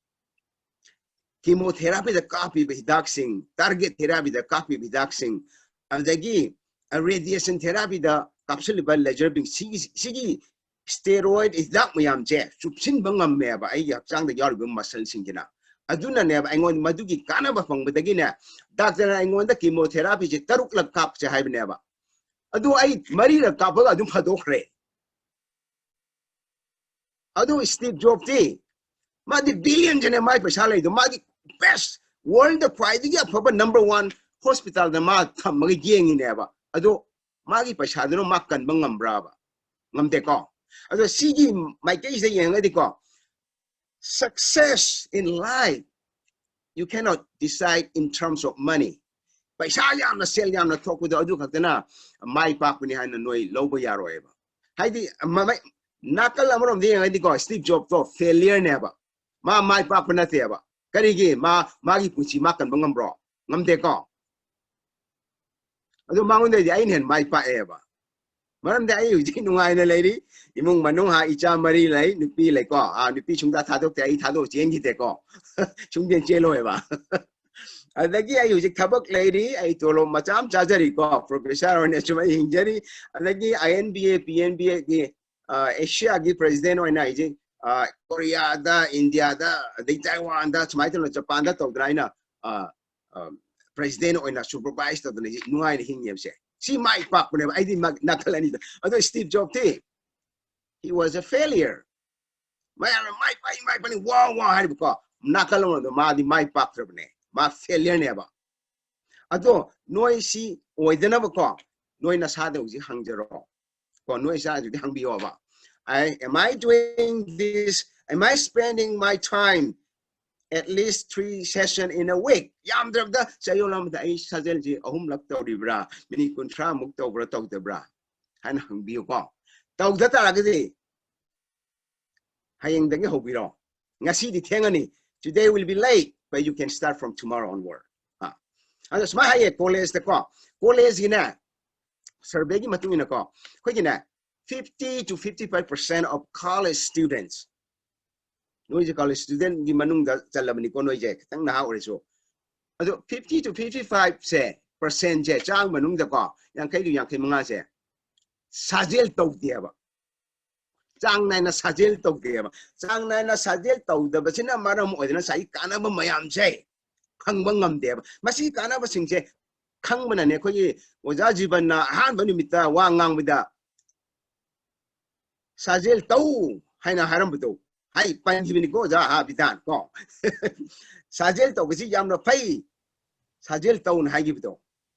chemotherapy ꯗ ꯀꯥꯞꯄꯤꯕ ꯍꯤꯗꯥꯛꯁꯤꯡ, target therapy ꯗ ꯀꯥꯞꯄꯤꯕ ꯍꯤꯗꯥꯛꯁꯤꯡ, ꯑꯗꯒꯤ, ꯑ, radiation therapy ꯗ ꯀꯥꯞꯁꯤꯜꯂꯤꯕ laser beam, ꯁꯤꯒꯤ, ꯁꯤꯒꯤ steroid ꯍꯤꯗꯥꯛ ꯃꯌꯥꯝꯁꯦ ꯆꯨꯞꯁꯤꯟꯕ ꯉꯝꯃꯦꯕ ꯑꯩꯒꯤ ꯍꯛꯆꯥꯡꯗ ꯌꯥꯎꯔꯤꯕ muscle ꯁꯤꯡꯁꯤꯅ꯫ ꯑꯗꯨꯅꯅꯦꯕ ꯑꯩꯉꯣꯟꯗ ꯃꯗꯨꯒꯤ ꯀꯥꯟꯅꯕ ꯐꯪꯕꯗꯒꯤꯅꯦ, ꯗꯥꯛꯇꯔꯅ ꯑꯩꯉꯣꯟꯗ chemotherapyꯁꯦ ꯇꯔꯨꯛꯂꯛ ꯀꯥꯞꯁꯦ ꯍꯥꯏꯕꯅꯦꯕ꯫ ꯑꯗꯨ ꯑꯩ ꯃꯔꯤꯔꯛ ꯀꯥꯞꯄꯒ ꯑꯗꯨꯝ ꯐꯗꯣꯛꯈ꯭ꯔꯦ꯫ ꯑꯗꯨ Steve Jobsꯇꯤ, ꯃꯥꯗꯤ billionꯁꯤꯅꯦ ꯃꯥꯏ ꯄꯩꯁꯥ ꯂꯩꯗꯣ, ꯃꯥꯗꯤ best, worldꯗ ꯈ꯭ꯋꯥꯏꯗꯒꯤ ꯑꯐꯕ number one hospitalꯗ ꯃꯥ ꯊꯝꯃꯒ ꯌꯦꯡꯉꯤꯅꯦꯕ꯫ ꯑꯗꯣ ꯃꯥꯒꯤ ꯄꯩꯁꯥꯗꯨꯅ ꯃꯥ ꯀꯟꯕ ꯉꯝꯕ꯭ꯔꯥꯕ? ꯉꯝꯗꯦꯀꯣ꯫ ꯑꯗꯣ ꯁꯤꯒꯤ ꯃꯥꯏꯀꯩꯁꯤꯗ ꯌꯦꯡꯉꯒꯗꯤꯀꯣ, success in life, you cannot decide in terms of money. ꯄꯩꯁꯥ ꯌꯥꯝꯅ, ꯁꯦꯜ ꯌꯥꯝꯅ ꯊꯣꯛꯄꯗꯣ ꯑꯗꯨ ꯈꯛꯇꯅ ꯃꯥꯏ ꯄꯥꯛꯄꯅꯤ ꯍꯥꯏꯅ ꯅꯣꯏ ꯂꯧꯕ ꯌꯥꯔꯣꯏꯕ꯫ ꯍꯥꯏꯗꯤ ꯃꯃꯩ-, ꯅꯥꯀꯜ ꯑꯃꯔꯣꯝꯗ ꯌꯦꯡꯉꯗꯤꯀꯣ, Steve Jobsꯇꯣ failureꯅꯦꯕ꯫ ꯃꯥ ꯃꯥꯏ ꯄꯥꯛꯄ ꯅꯠꯇꯦꯕ꯫ ꯀꯔꯤꯒꯤ? ꯃꯥ, ꯃꯥꯒꯤ ꯄꯨꯟꯁꯤ ꯃꯥ ꯀꯟꯕ ꯉꯝꯕ꯭ꯔꯣ? ꯉꯝꯗꯦꯀꯣ꯫ ꯑꯗꯨ ꯃꯉꯣꯟꯗꯩꯗꯤ ꯑꯩꯅ ꯍꯦꯟꯅ ꯃꯥꯏ ꯄꯥꯛꯑꯦꯕ꯫ ꯃꯔꯝꯗꯤ ꯑꯩ ꯍꯧꯖꯤꯛ ꯅꯨꯡꯉꯥꯏꯅ ꯂꯩꯔꯤ꯫ ꯏꯃꯨꯡ ꯃꯅꯨꯡ ꯍꯥ, ꯏꯆꯥ ꯃꯔꯤ ꯂꯩ, ꯅꯨꯄꯤ ꯂꯩꯀꯣ꯫ ꯑꯥ, ꯅꯨꯄꯤ ꯁꯨꯡꯊꯥ ꯊꯥꯗꯣꯛꯇꯦ, ꯑꯩ ꯊꯥꯗꯣꯛ ꯆꯦꯟꯈꯤꯗꯦꯀꯣ꯫ ꯁꯨꯡꯆꯦꯟ ꯆꯦꯜꯂꯣꯏꯕ꯫ ꯑꯗꯒꯤ ꯑꯩ ꯍꯧꯖꯤꯛ ꯊꯕꯛ ꯂꯩꯔꯤ, ꯑꯩ ꯇꯣꯂꯣꯞ ꯃꯆꯥ ꯑꯃ ꯆꯥꯖꯔꯤꯀꯣ, professor ꯑꯣꯏꯅ ꯁꯨꯝ ꯑꯩ ꯍꯤꯡꯖꯔꯤ꯫ ꯑꯗꯒꯤ I N B A, P N B Aꯒꯤ, ꯑ, Asiaꯒꯤ president ꯑꯣꯏꯅ ꯑꯩꯁꯦ, ꯑ, ꯀꯣꯔꯤꯌꯥꯗ, ꯏꯟꯗꯤꯌꯥꯗ, ꯑꯗꯩ ꯇꯥꯏꯋꯥꯟꯗ, ꯁꯨꯃꯥꯏꯅ ꯇꯧꯗꯅ ꯖꯄꯥꯟꯗ ꯇꯧꯗꯅ ꯑꯩꯅ, ꯑ, ꯑ, president ꯑꯣꯏꯅ supervise ꯇꯧꯗꯅ ꯑꯩꯁꯦ ꯅꯨꯡꯉꯥꯏꯅ ꯍꯤꯡꯉꯦꯕꯁꯦ꯫ ꯁꯤ ꯃꯥꯏ ꯄꯥꯛꯄꯅꯦꯕ꯫ ꯑꯩꯗꯤ ꯃꯥ-, ꯅꯥꯀꯜ ꯑꯅꯤꯗ꯫ ꯑꯗꯣ Steve Jobsꯇꯤ, he was a failure. ꯃꯌꯥꯝꯅ ꯃꯥꯏ ꯄꯥꯛꯏ, ꯃꯥꯏ ꯄꯥꯛꯏ, ꯋꯥ, ꯋꯥ ꯍꯥꯏꯔꯤꯕꯀꯣ꯫ ꯅꯥꯀꯜ ꯑꯃꯗ ꯃꯥꯗꯤ ꯃꯥꯏ ꯄꯥꯛꯇ꯭ꯔꯕꯅꯦ꯫ ꯃꯥ failureꯅꯦꯕ꯫ ꯑꯗꯣ ꯅꯣꯏ ꯁꯤ ꯑꯣꯏꯗꯅꯕꯀꯣ, ꯅꯣꯏ ꯅꯁꯥꯗ ꯍꯧꯖꯤꯛ ꯍꯪꯖꯔꯣ꯫ ꯀꯣ, ꯅꯣꯏ ꯏꯆꯥꯁꯤꯡꯗꯤ ꯍꯪꯕꯤꯌꯣꯕ꯫ I, am I doing this? Am I spending my time at least three session in a week? ꯌꯥꯝꯗ꯭ꯔꯕꯗ ꯆꯌꯣꯜ ꯑꯃꯗ ꯑꯩ ꯁꯥꯖꯦꯜꯁꯤ ꯑꯍꯨꯝꯂꯛ ꯇꯧꯔꯤꯕ꯭ꯔꯥ? ꯃꯤꯅꯤꯠ ꯀꯨꯟꯊ꯭ꯔꯥꯃꯨꯛ ꯇꯧꯕ꯭ꯔꯥ, ꯇꯧꯗꯕ꯭ꯔꯥ? ꯍꯥꯏꯅ ꯍꯪꯕꯤꯌꯨꯀꯣ꯫ ꯇꯧꯗ ꯇꯥꯔꯒꯗꯤ ꯍꯌꯦꯡꯗꯒꯤ ꯍꯧꯕꯤꯔꯣ꯫ ꯉꯁꯤꯗꯤ ꯊꯦꯡꯉꯅꯤ꯫ Today will be late, but you can start from tomorrow onward. ꯑꯥ꯫ ꯑꯗꯣ ꯁꯨꯃꯥꯏꯅ ꯍꯥꯏꯌꯦ, collegeꯇꯀꯣ, collegeꯀꯤꯅꯦ, surveyꯒꯤ ꯃꯇꯨꯡ ꯏꯟꯅꯀꯣ, ꯑꯩꯈꯣꯏꯒꯤꯅꯦ, fifty to fifty-five percent of college students, ꯅꯣꯏꯁꯦ college studentꯀꯤ ꯃꯅꯨꯡꯗ ꯆꯜꯂꯕꯅꯤꯀꯣ, ꯅꯣꯏꯁꯦ ꯈꯤꯇꯪ ꯅꯍꯥ ꯑꯣꯏꯔꯁꯨ꯫ ꯑꯗꯣ fifty to fifty-fiveꯁꯦ, percentꯁꯦ, ꯆꯥꯝꯃ ꯃꯅꯨꯡꯗꯀꯣ, ꯌꯥꯡꯈꯩꯗꯨ ꯌꯥꯡꯈꯩ ꯃꯉꯥꯁꯦ ꯁꯥꯖꯦꯜ ꯇꯧꯗꯦꯕ꯫ ꯆꯥꯡ ꯅꯥꯏꯅ ꯁꯥꯖꯦꯜ ꯇꯧꯗꯦꯕ꯫ ꯆꯥꯡ ꯅꯥꯏꯅ ꯁꯥꯖꯦꯜ ꯇꯧꯗꯕꯁꯤꯅ ꯃꯔꯝ ꯑꯣꯏꯗꯅ ꯉꯁꯥꯏꯒꯤ ꯀꯥꯟꯅꯕ ꯃꯌꯥꯝꯁꯦ ꯐꯪꯕ ꯉꯝꯗꯦꯕ꯫ ꯃꯁꯤꯒꯤ ꯀꯥꯟꯅꯕꯁꯤꯡꯁꯦ ꯈꯪꯕꯅꯅꯦ ꯑꯩꯈꯣꯏꯒꯤ ꯑꯣꯖꯥ ꯖꯤꯕꯟꯅ ꯑꯍꯥꯟꯕ ꯅꯨꯃꯤꯠꯇ ꯋꯥ ꯉꯥꯡꯕꯗ "ꯁꯥꯖꯦꯜ ꯇꯧ" ꯍꯥꯏꯅ ꯍꯥꯏꯔꯝꯕꯗꯣ꯫ ꯍꯥꯏ, ꯄꯟꯈꯤꯕꯅꯤꯀꯣ ꯑꯣꯖꯥ, ꯍꯥ, ꯕꯤꯙꯥꯟ ꯀꯣ꯫ "ꯁꯥꯖꯦꯜ ꯇꯧꯕꯁꯤ ꯌꯥꯝꯅ ꯐꯩ, ꯁꯥꯖꯦꯜ ꯇꯧꯅ" ꯍꯥꯏꯈꯤꯕꯗꯣ꯫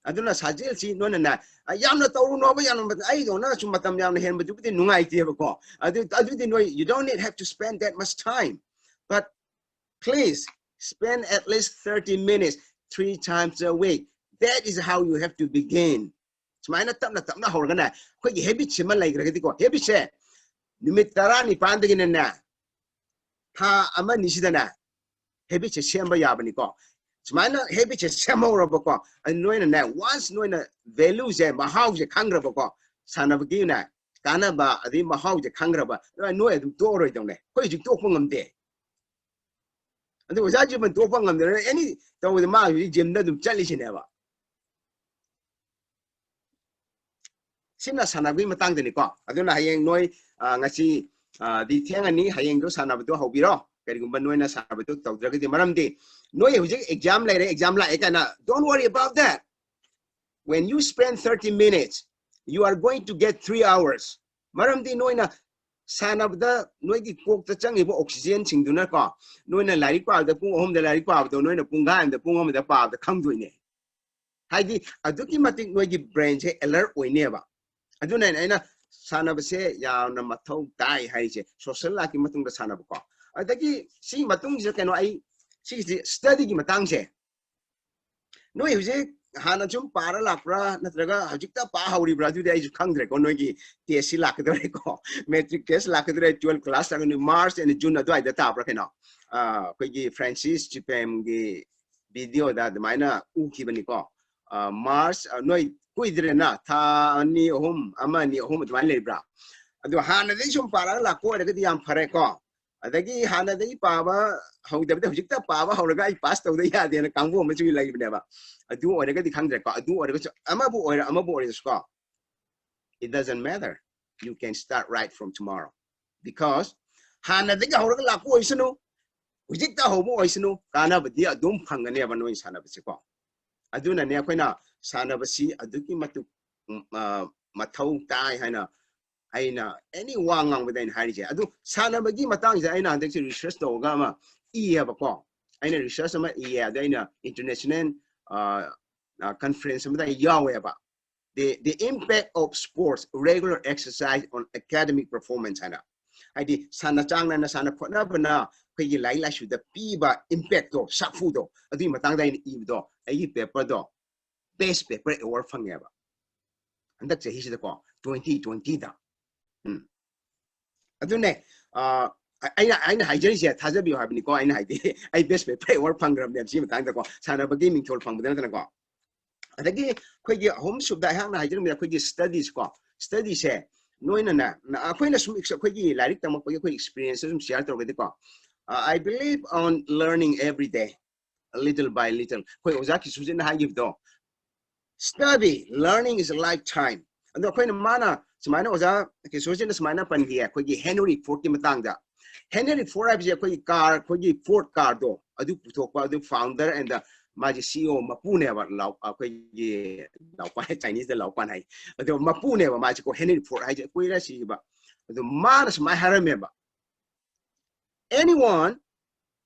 ꯑꯗꯨꯅ ꯁꯥꯖꯦꯜꯁꯤ ꯅꯣꯏꯅꯅꯦ, "ꯑ, ꯌꯥꯝꯅ ꯇꯧꯔꯨꯅꯣꯕ, ꯌꯥꯝꯅ ꯃꯇꯝ-", ꯑꯩꯗꯧꯅ ꯁꯨꯝ ꯃꯇꯝ ꯌꯥꯝꯅ ꯍꯦꯟꯕꯗꯨꯕꯨꯗꯤ ꯅꯨꯡꯉꯥꯏꯇꯦꯕꯀꯣ꯫ ꯑꯗꯨ, ꯑꯗꯨꯗꯤ ꯅꯣꯏ, you don't need have to spend that much time, but please spend at least thirty minutes three times a week. That is how you have to begin. ꯁꯨꯃꯥꯏꯅ ꯇꯞꯅ ꯇꯞꯅ ꯍꯧꯔꯒꯅꯦ, ꯑꯩꯈꯣꯏꯒꯤ ꯍꯦꯕꯤꯠꯁꯤꯃ ꯂꯩꯈ꯭ꯔꯒꯗꯤꯀꯣ, ꯍꯦꯕꯤꯠꯁꯦ ꯅꯨꯃꯤꯠ ꯇꯔꯥꯅꯤꯄꯥꯟꯗꯒꯤꯅꯅꯦ, ꯊꯥ ꯑꯃ ꯑꯅꯤꯁꯤꯗꯅꯦ, ꯍꯦꯕꯤꯠꯁꯦ ꯁꯦꯝꯕ ꯌꯥꯕꯅꯤꯀꯣ꯫ ꯁꯨꯃꯥꯏꯅ ꯍꯦꯕꯤꯠꯁꯦ ꯁꯦꯝꯍꯧꯔꯕꯀꯣ, ꯑꯗꯨ ꯅꯣꯏꯅꯅꯦ, ꯋꯥꯟꯁ ꯅꯣꯏꯅ ꯚꯦꯂꯨꯁꯦ, ꯃꯍꯥꯎꯁꯦ ꯈꯪꯈ꯭ꯔꯕꯀꯣ, ꯁꯥꯟꯅꯕꯒꯤꯅꯦ ꯀꯥꯟꯅꯕ ꯑꯗꯩ ꯃꯍꯥꯎꯁꯦ ꯈꯪꯈ꯭ꯔꯕ, ꯅꯣꯏ ꯑꯗꯨꯝ ꯇꯣꯛꯑꯔꯣꯏꯗꯧꯅꯦ꯫ ꯑꯩꯈꯣꯏ ꯍꯧꯖꯤꯛ ꯇꯣꯛꯄ ꯉꯝꯗꯦ꯫ ꯑꯗꯨ ꯑꯣꯖꯥ ꯖꯤꯕꯟ ꯇꯣꯛꯄ ꯉꯝꯗꯅ ꯑꯦꯅꯤ ꯇꯧꯕꯗ ꯃꯥ ꯍꯧꯖꯤꯛ ꯖꯤꯝꯗ ꯑꯗꯨꯝ ꯆꯠꯂꯤꯁꯤꯅꯦꯕ꯫ ꯁꯤꯅ ꯁꯥꯟꯅꯕꯒꯤ ꯃꯇꯥꯡꯗꯅꯤꯀꯣ꯫ ꯑꯗꯨꯅ ꯍꯌꯦꯡ ꯅꯣꯏ, ꯑ, ꯉꯁꯤ, ꯑ, ꯗꯤ ꯊꯦꯡꯉꯅꯤ, ꯍꯌꯦꯡꯗꯣ ꯁꯥꯟꯅꯕꯗꯣ ꯍꯧꯕꯤꯔꯣ, ꯀꯔꯤꯒꯨꯝꯕ ꯅꯣꯏꯅ ꯁꯥꯟꯅꯕꯗꯣ ꯇꯧꯗ꯭ꯔꯒꯗꯤ꯫ ꯃꯔꯝꯗꯤ ꯅꯣꯏ ꯍꯧꯖꯤꯛ ꯑꯦꯛꯖꯥꯝ ꯂꯩꯔꯦ, ꯑꯦꯛꯖꯥꯝ ꯂꯥꯛꯑꯦ ꯀꯥꯏꯅ, don't worry about that. When you spend thirty minutes, you are going to get three hours. ꯃꯔꯝꯗꯤ ꯅꯣꯏꯅ ꯁꯥꯟꯅꯕꯗ ꯅꯣꯏꯒꯤ ꯀꯣꯛꯇ ꯆꯪꯉꯤꯕ ꯑꯣꯛꯁꯤꯖꯦꯟꯁꯤꯡꯗꯨꯅꯀꯣ, ꯅꯣꯏꯅ ꯂꯥꯏꯔꯤꯛ ꯄꯥꯕꯗ ꯄꯨꯡ ꯑꯍꯨꯝꯗ ꯂꯥꯏꯔꯤꯛ ꯄꯥꯕꯗꯣ ꯅꯣꯏꯅ ꯄꯨꯡꯈꯥꯏ ꯑꯃꯗ, ꯄꯨꯡ ꯑꯃꯗ ꯄꯥꯕꯗ ꯈꯪꯗꯣꯏꯅꯦ꯫ ꯍꯥꯏꯗꯤ ꯑꯗꯨꯛꯀꯤ ꯃꯇꯤꯛ ꯅꯣꯏꯒꯤ ꯕ꯭ꯔꯦꯟꯁꯦ ꯑꯦꯂꯔꯠ ꯑꯣꯏꯅꯦꯕ꯫ ꯑꯗꯨꯅꯅꯦ ꯑꯩꯅ ꯁꯥꯟꯅꯕꯁꯦ ꯌꯥꯝꯅ ꯃꯊꯧ ꯇꯥꯏ ꯍꯥꯏꯔꯤꯁꯦ, ꯁꯣꯁꯦꯜ ꯂꯥꯏꯐꯀꯤ ꯃꯇꯨꯡꯗ ꯁꯥꯟꯅꯕꯀꯣ꯫ ꯑꯗꯒꯤ ꯁꯤꯒꯤ ꯃꯇꯨꯡꯁꯤꯗ ꯀꯩꯅꯣ, ꯑꯩ ꯁꯤꯒꯤꯁꯤ ꯁ꯭ꯇꯗꯤꯒꯤ ꯃꯇꯥꯡꯁꯦ, ꯅꯣꯏ ꯍꯧꯖꯤꯛ ꯍꯥꯟꯅ ꯁꯨꯝ ꯄꯥꯔ ꯂꯥꯛꯄ꯭ꯔꯥ, ꯅꯠꯇ꯭ꯔꯒ ꯍꯧꯖꯤꯛꯇ ꯄꯥ ꯍꯧꯔꯤꯕ꯭ꯔꯥ? ꯑꯗꯨꯗꯤ ꯑꯩꯁꯨ ꯈꯪꯗ꯭ꯔꯦꯀꯣ꯫ ꯅꯣꯏꯒꯤ ꯇꯦꯁꯁꯤ ꯂꯥꯛꯀꯗꯧꯔꯦꯀꯣ, ꯃꯦꯇ꯭ꯔꯤꯛ ꯇꯦꯁ ꯂꯥꯛꯀꯗꯧꯔꯦ, ꯇꯨꯋꯦꯜꯐ ꯀ꯭ꯂꯥꯁ ꯂꯥꯛꯀꯅꯤ, ꯃꯥꯔꯆ ꯑꯦꯟ ꯖꯨꯟ ꯑꯗꯨꯋꯥꯏꯗ ꯇꯥꯕ꯭ꯔꯥ ꯀꯩꯅꯣ? ꯑ, ꯑꯩꯈꯣꯏꯒꯤ ꯐ꯭ꯔꯥꯟꯁꯤꯁ ꯆꯤꯄꯦꯝꯒꯤ ꯚꯤꯗꯤꯑꯣꯗ ꯑꯗꯨꯃꯥꯏꯅ ꯎꯈꯤꯕꯅꯤꯀꯣ꯫ ꯑ, ꯃꯥꯔꯆ, ꯑ, ꯅꯣꯏ ꯀꯨꯏꯗ꯭ꯔꯦꯅ, ꯊꯥ ꯑꯅꯤ, ꯑꯍꯨꯝ, ꯑꯃ, ꯑꯅꯤ, ꯑꯍꯨꯝ ꯑꯗꯨꯃꯥꯏꯅ ꯂꯩꯕ꯭ꯔꯥ? ꯑꯗꯣ ꯍꯥꯟꯅꯗꯒꯤ ꯁꯨꯝ ꯄꯥꯔꯒ ꯂꯥꯛꯄ ꯑꯣꯏꯔꯒꯗꯤ ꯌꯥꯝ ꯐꯔꯦꯀꯣ꯫ ꯑꯗꯒꯤ ꯍꯥꯟꯅꯗꯒꯤ ꯄꯥꯕ ꯍꯧꯗꯕꯗ ꯍꯧꯖꯤꯛꯇ ꯄꯥꯕ ꯍꯧꯔꯒ ꯑꯩ ꯄꯥꯁ ꯇꯧꯗ ꯌꯥꯗꯦꯅ ꯀꯥꯡꯕꯨ ꯑꯃꯁꯨ ꯂꯩꯕꯅꯦꯕ꯫ ꯑꯗꯨ ꯑꯣꯏꯔꯒꯗꯤ ꯈꯪꯗ꯭ꯔꯦꯀꯣ꯫ ꯑꯗꯨ ꯑꯣꯏꯔꯒꯁꯨ, ꯑꯃꯕꯨ ꯑꯣꯏꯔ, ꯑꯃꯕꯨ ꯑꯣꯏꯔꯁꯨꯀꯣ, it doesn't matter. You can start right from tomorrow. Because ꯍꯥꯟꯅꯗꯒꯤ ꯍꯧꯔꯒ ꯂꯥꯛꯄ ꯑꯣꯏꯁꯅꯨ, ꯍꯧꯖꯤꯛꯇ ꯍꯧꯕ ꯑꯣꯏꯁꯅꯨ, ꯀꯥꯟꯅꯕꯗꯤ ꯑꯗꯨꯝ ꯐꯪꯒꯅꯦꯕ ꯅꯣꯏ ꯁꯥꯟꯅꯕꯁꯤꯀꯣ꯫ ꯑꯗꯨꯅꯅꯦ ꯑꯩꯈꯣꯏꯅ ꯁꯥꯟꯅꯕꯁꯤ ꯑꯗꯨꯛꯀꯤ ꯃꯇꯤꯛ, ꯎꯝ, ꯑ, ꯃꯊꯧ ꯇꯥꯏ ꯍꯥꯏꯅ ꯑꯩꯅ any ꯋꯥ ꯉꯥꯡꯕꯗ ꯑꯩꯅ ꯍꯥꯏꯔꯤꯁꯦ꯫ ꯑꯗꯨ ꯁꯥꯟꯅꯕꯒꯤ ꯃꯇꯥꯡꯁꯦ ꯑꯩꯅ ꯍꯟꯗꯛꯁꯦ research ꯇꯧꯔꯒ ꯑꯃ ꯏꯌꯦꯕꯀꯣ꯫ ꯑꯩꯅ research ꯑꯃ ꯏꯌꯦ, ꯑꯗ ꯑꯩꯅ international, ꯑ, ꯑ, conference ꯑꯃꯗ ꯑꯩ ꯌꯥꯎꯋꯦꯕ꯫ The, the impact of sports regular exercise on academic performance ꯍꯥꯏꯅ꯫ ꯍꯥꯏꯗꯤ ꯁꯥꯟꯅ, ꯆꯥꯡ ꯅꯥꯏꯅ ꯁꯥꯟꯅ ꯈꯣꯠꯅꯕꯅ ꯑꯩꯈꯣꯏꯒꯤ ꯂꯥꯏꯔꯤꯛ ꯂꯥꯏꯁꯨꯗ ꯄꯤꯕ impactꯇꯣ, ꯁꯥꯐꯨꯗꯣ, ꯑꯗꯨꯒꯤ ꯃꯇꯥꯡꯗ ꯑꯩꯅ ꯏꯕꯗꯣ, ꯑꯩꯒꯤ paperꯗꯣ best paper award ꯐꯪꯉꯦꯕ ꯍꯟꯗꯛ ꯆꯍꯤꯁꯤꯗꯀꯣ, twenty twentyꯗ꯫ ꯎꯝ꯫ ꯑꯗꯨꯅꯦ, ꯑ, ꯑꯩꯅ, ꯑꯩꯅ ꯍꯥꯏꯖꯔꯤꯁꯦ ꯊꯥꯖꯕꯤꯌꯨ ꯍꯥꯏꯕꯅꯤꯀꯣ꯫ ꯑꯩꯅ ꯍꯥꯏꯗꯤ ꯑꯩ best paper award ꯐꯪꯈ꯭ꯔꯕꯅꯦꯕ ꯁꯤ ꯃꯇꯥꯡꯗꯀꯣ, ꯁꯥꯟꯅꯕꯒꯤ ꯃꯤꯡꯊꯣꯜ ꯐꯪꯕꯗ ꯅꯠꯇꯅꯀꯣ꯫ ꯑꯗꯒꯤ ꯑꯩꯈꯣꯏꯒꯤ ꯑꯍꯨꯝ ꯁꯨꯕꯗ ꯑꯩꯍꯥꯛꯅ ꯍꯥꯏꯖꯅꯤꯡꯕꯗ ꯑꯩꯈꯣꯏꯒꯤ studies ꯀꯣ, studiesꯁꯦ ꯅꯣꯏꯅꯅꯦ, ꯅ-, ꯑꯩꯈꯣꯏꯅ ꯁꯨꯝ ex-, ꯑꯩꯈꯣꯏꯒꯤ ꯂꯥꯏꯔꯤꯛ ꯇꯝꯃꯛꯄꯒꯤ ꯑꯩꯈꯣꯏ experienceꯁꯦ ꯁꯨꯝ share ꯇꯧꯔꯒꯗꯤꯀꯣ, ꯑ, I believe on learning every day, little by little. ꯑꯩꯈꯣꯏ ꯑꯣꯖꯥ ꯀꯤꯁꯨꯖꯤꯠꯅ ꯍꯥꯏꯈꯤꯕꯗꯣ, study, learning is a lifetime. ꯑꯗꯣ ꯑꯩꯈꯣꯏꯅ, ꯃꯥꯅ ꯁꯨꯃꯥꯏꯅ, ꯑꯣꯖꯥ ꯀꯤꯁꯣꯔꯁꯤꯅ ꯁꯨꯃꯥꯏꯅ ꯄꯟꯈꯤ ꯑꯩꯈꯣꯏꯒꯤ Henry Fordꯀꯤ ꯃꯇꯥꯡꯗ꯫ Henry Ford ꯍꯥꯏꯕꯁꯦ ꯑꯩꯈꯣꯏꯒꯤ car, ꯑꯩꯈꯣꯏꯒꯤ Ford carꯗꯣ ꯑꯗꯨ ꯄꯨꯊꯣꯛꯄ, ꯑꯗꯨ founder and ꯃꯥꯁꯦ C E O ꯃꯄꯨꯅꯦꯕ, ꯂꯥꯎ-, ꯑꯩꯈꯣꯏꯒꯤ ꯂꯥꯎꯄꯥꯟ, Chineseꯇ ꯂꯥꯎꯄꯥꯟ ꯍꯥꯏ, ꯑꯗꯣ ꯃꯄꯨꯅꯦꯕ ꯃꯥꯁꯦꯀꯣ, Henry Ford ꯍꯥꯏꯁꯦ ꯀꯨꯏꯔꯦ ꯁꯤꯈꯤꯕ꯫ ꯑꯗꯣ ꯃꯥꯅ ꯁꯨꯃꯥꯏꯅ ꯍꯥꯏꯔꯝꯃꯦꯕ, "Anyone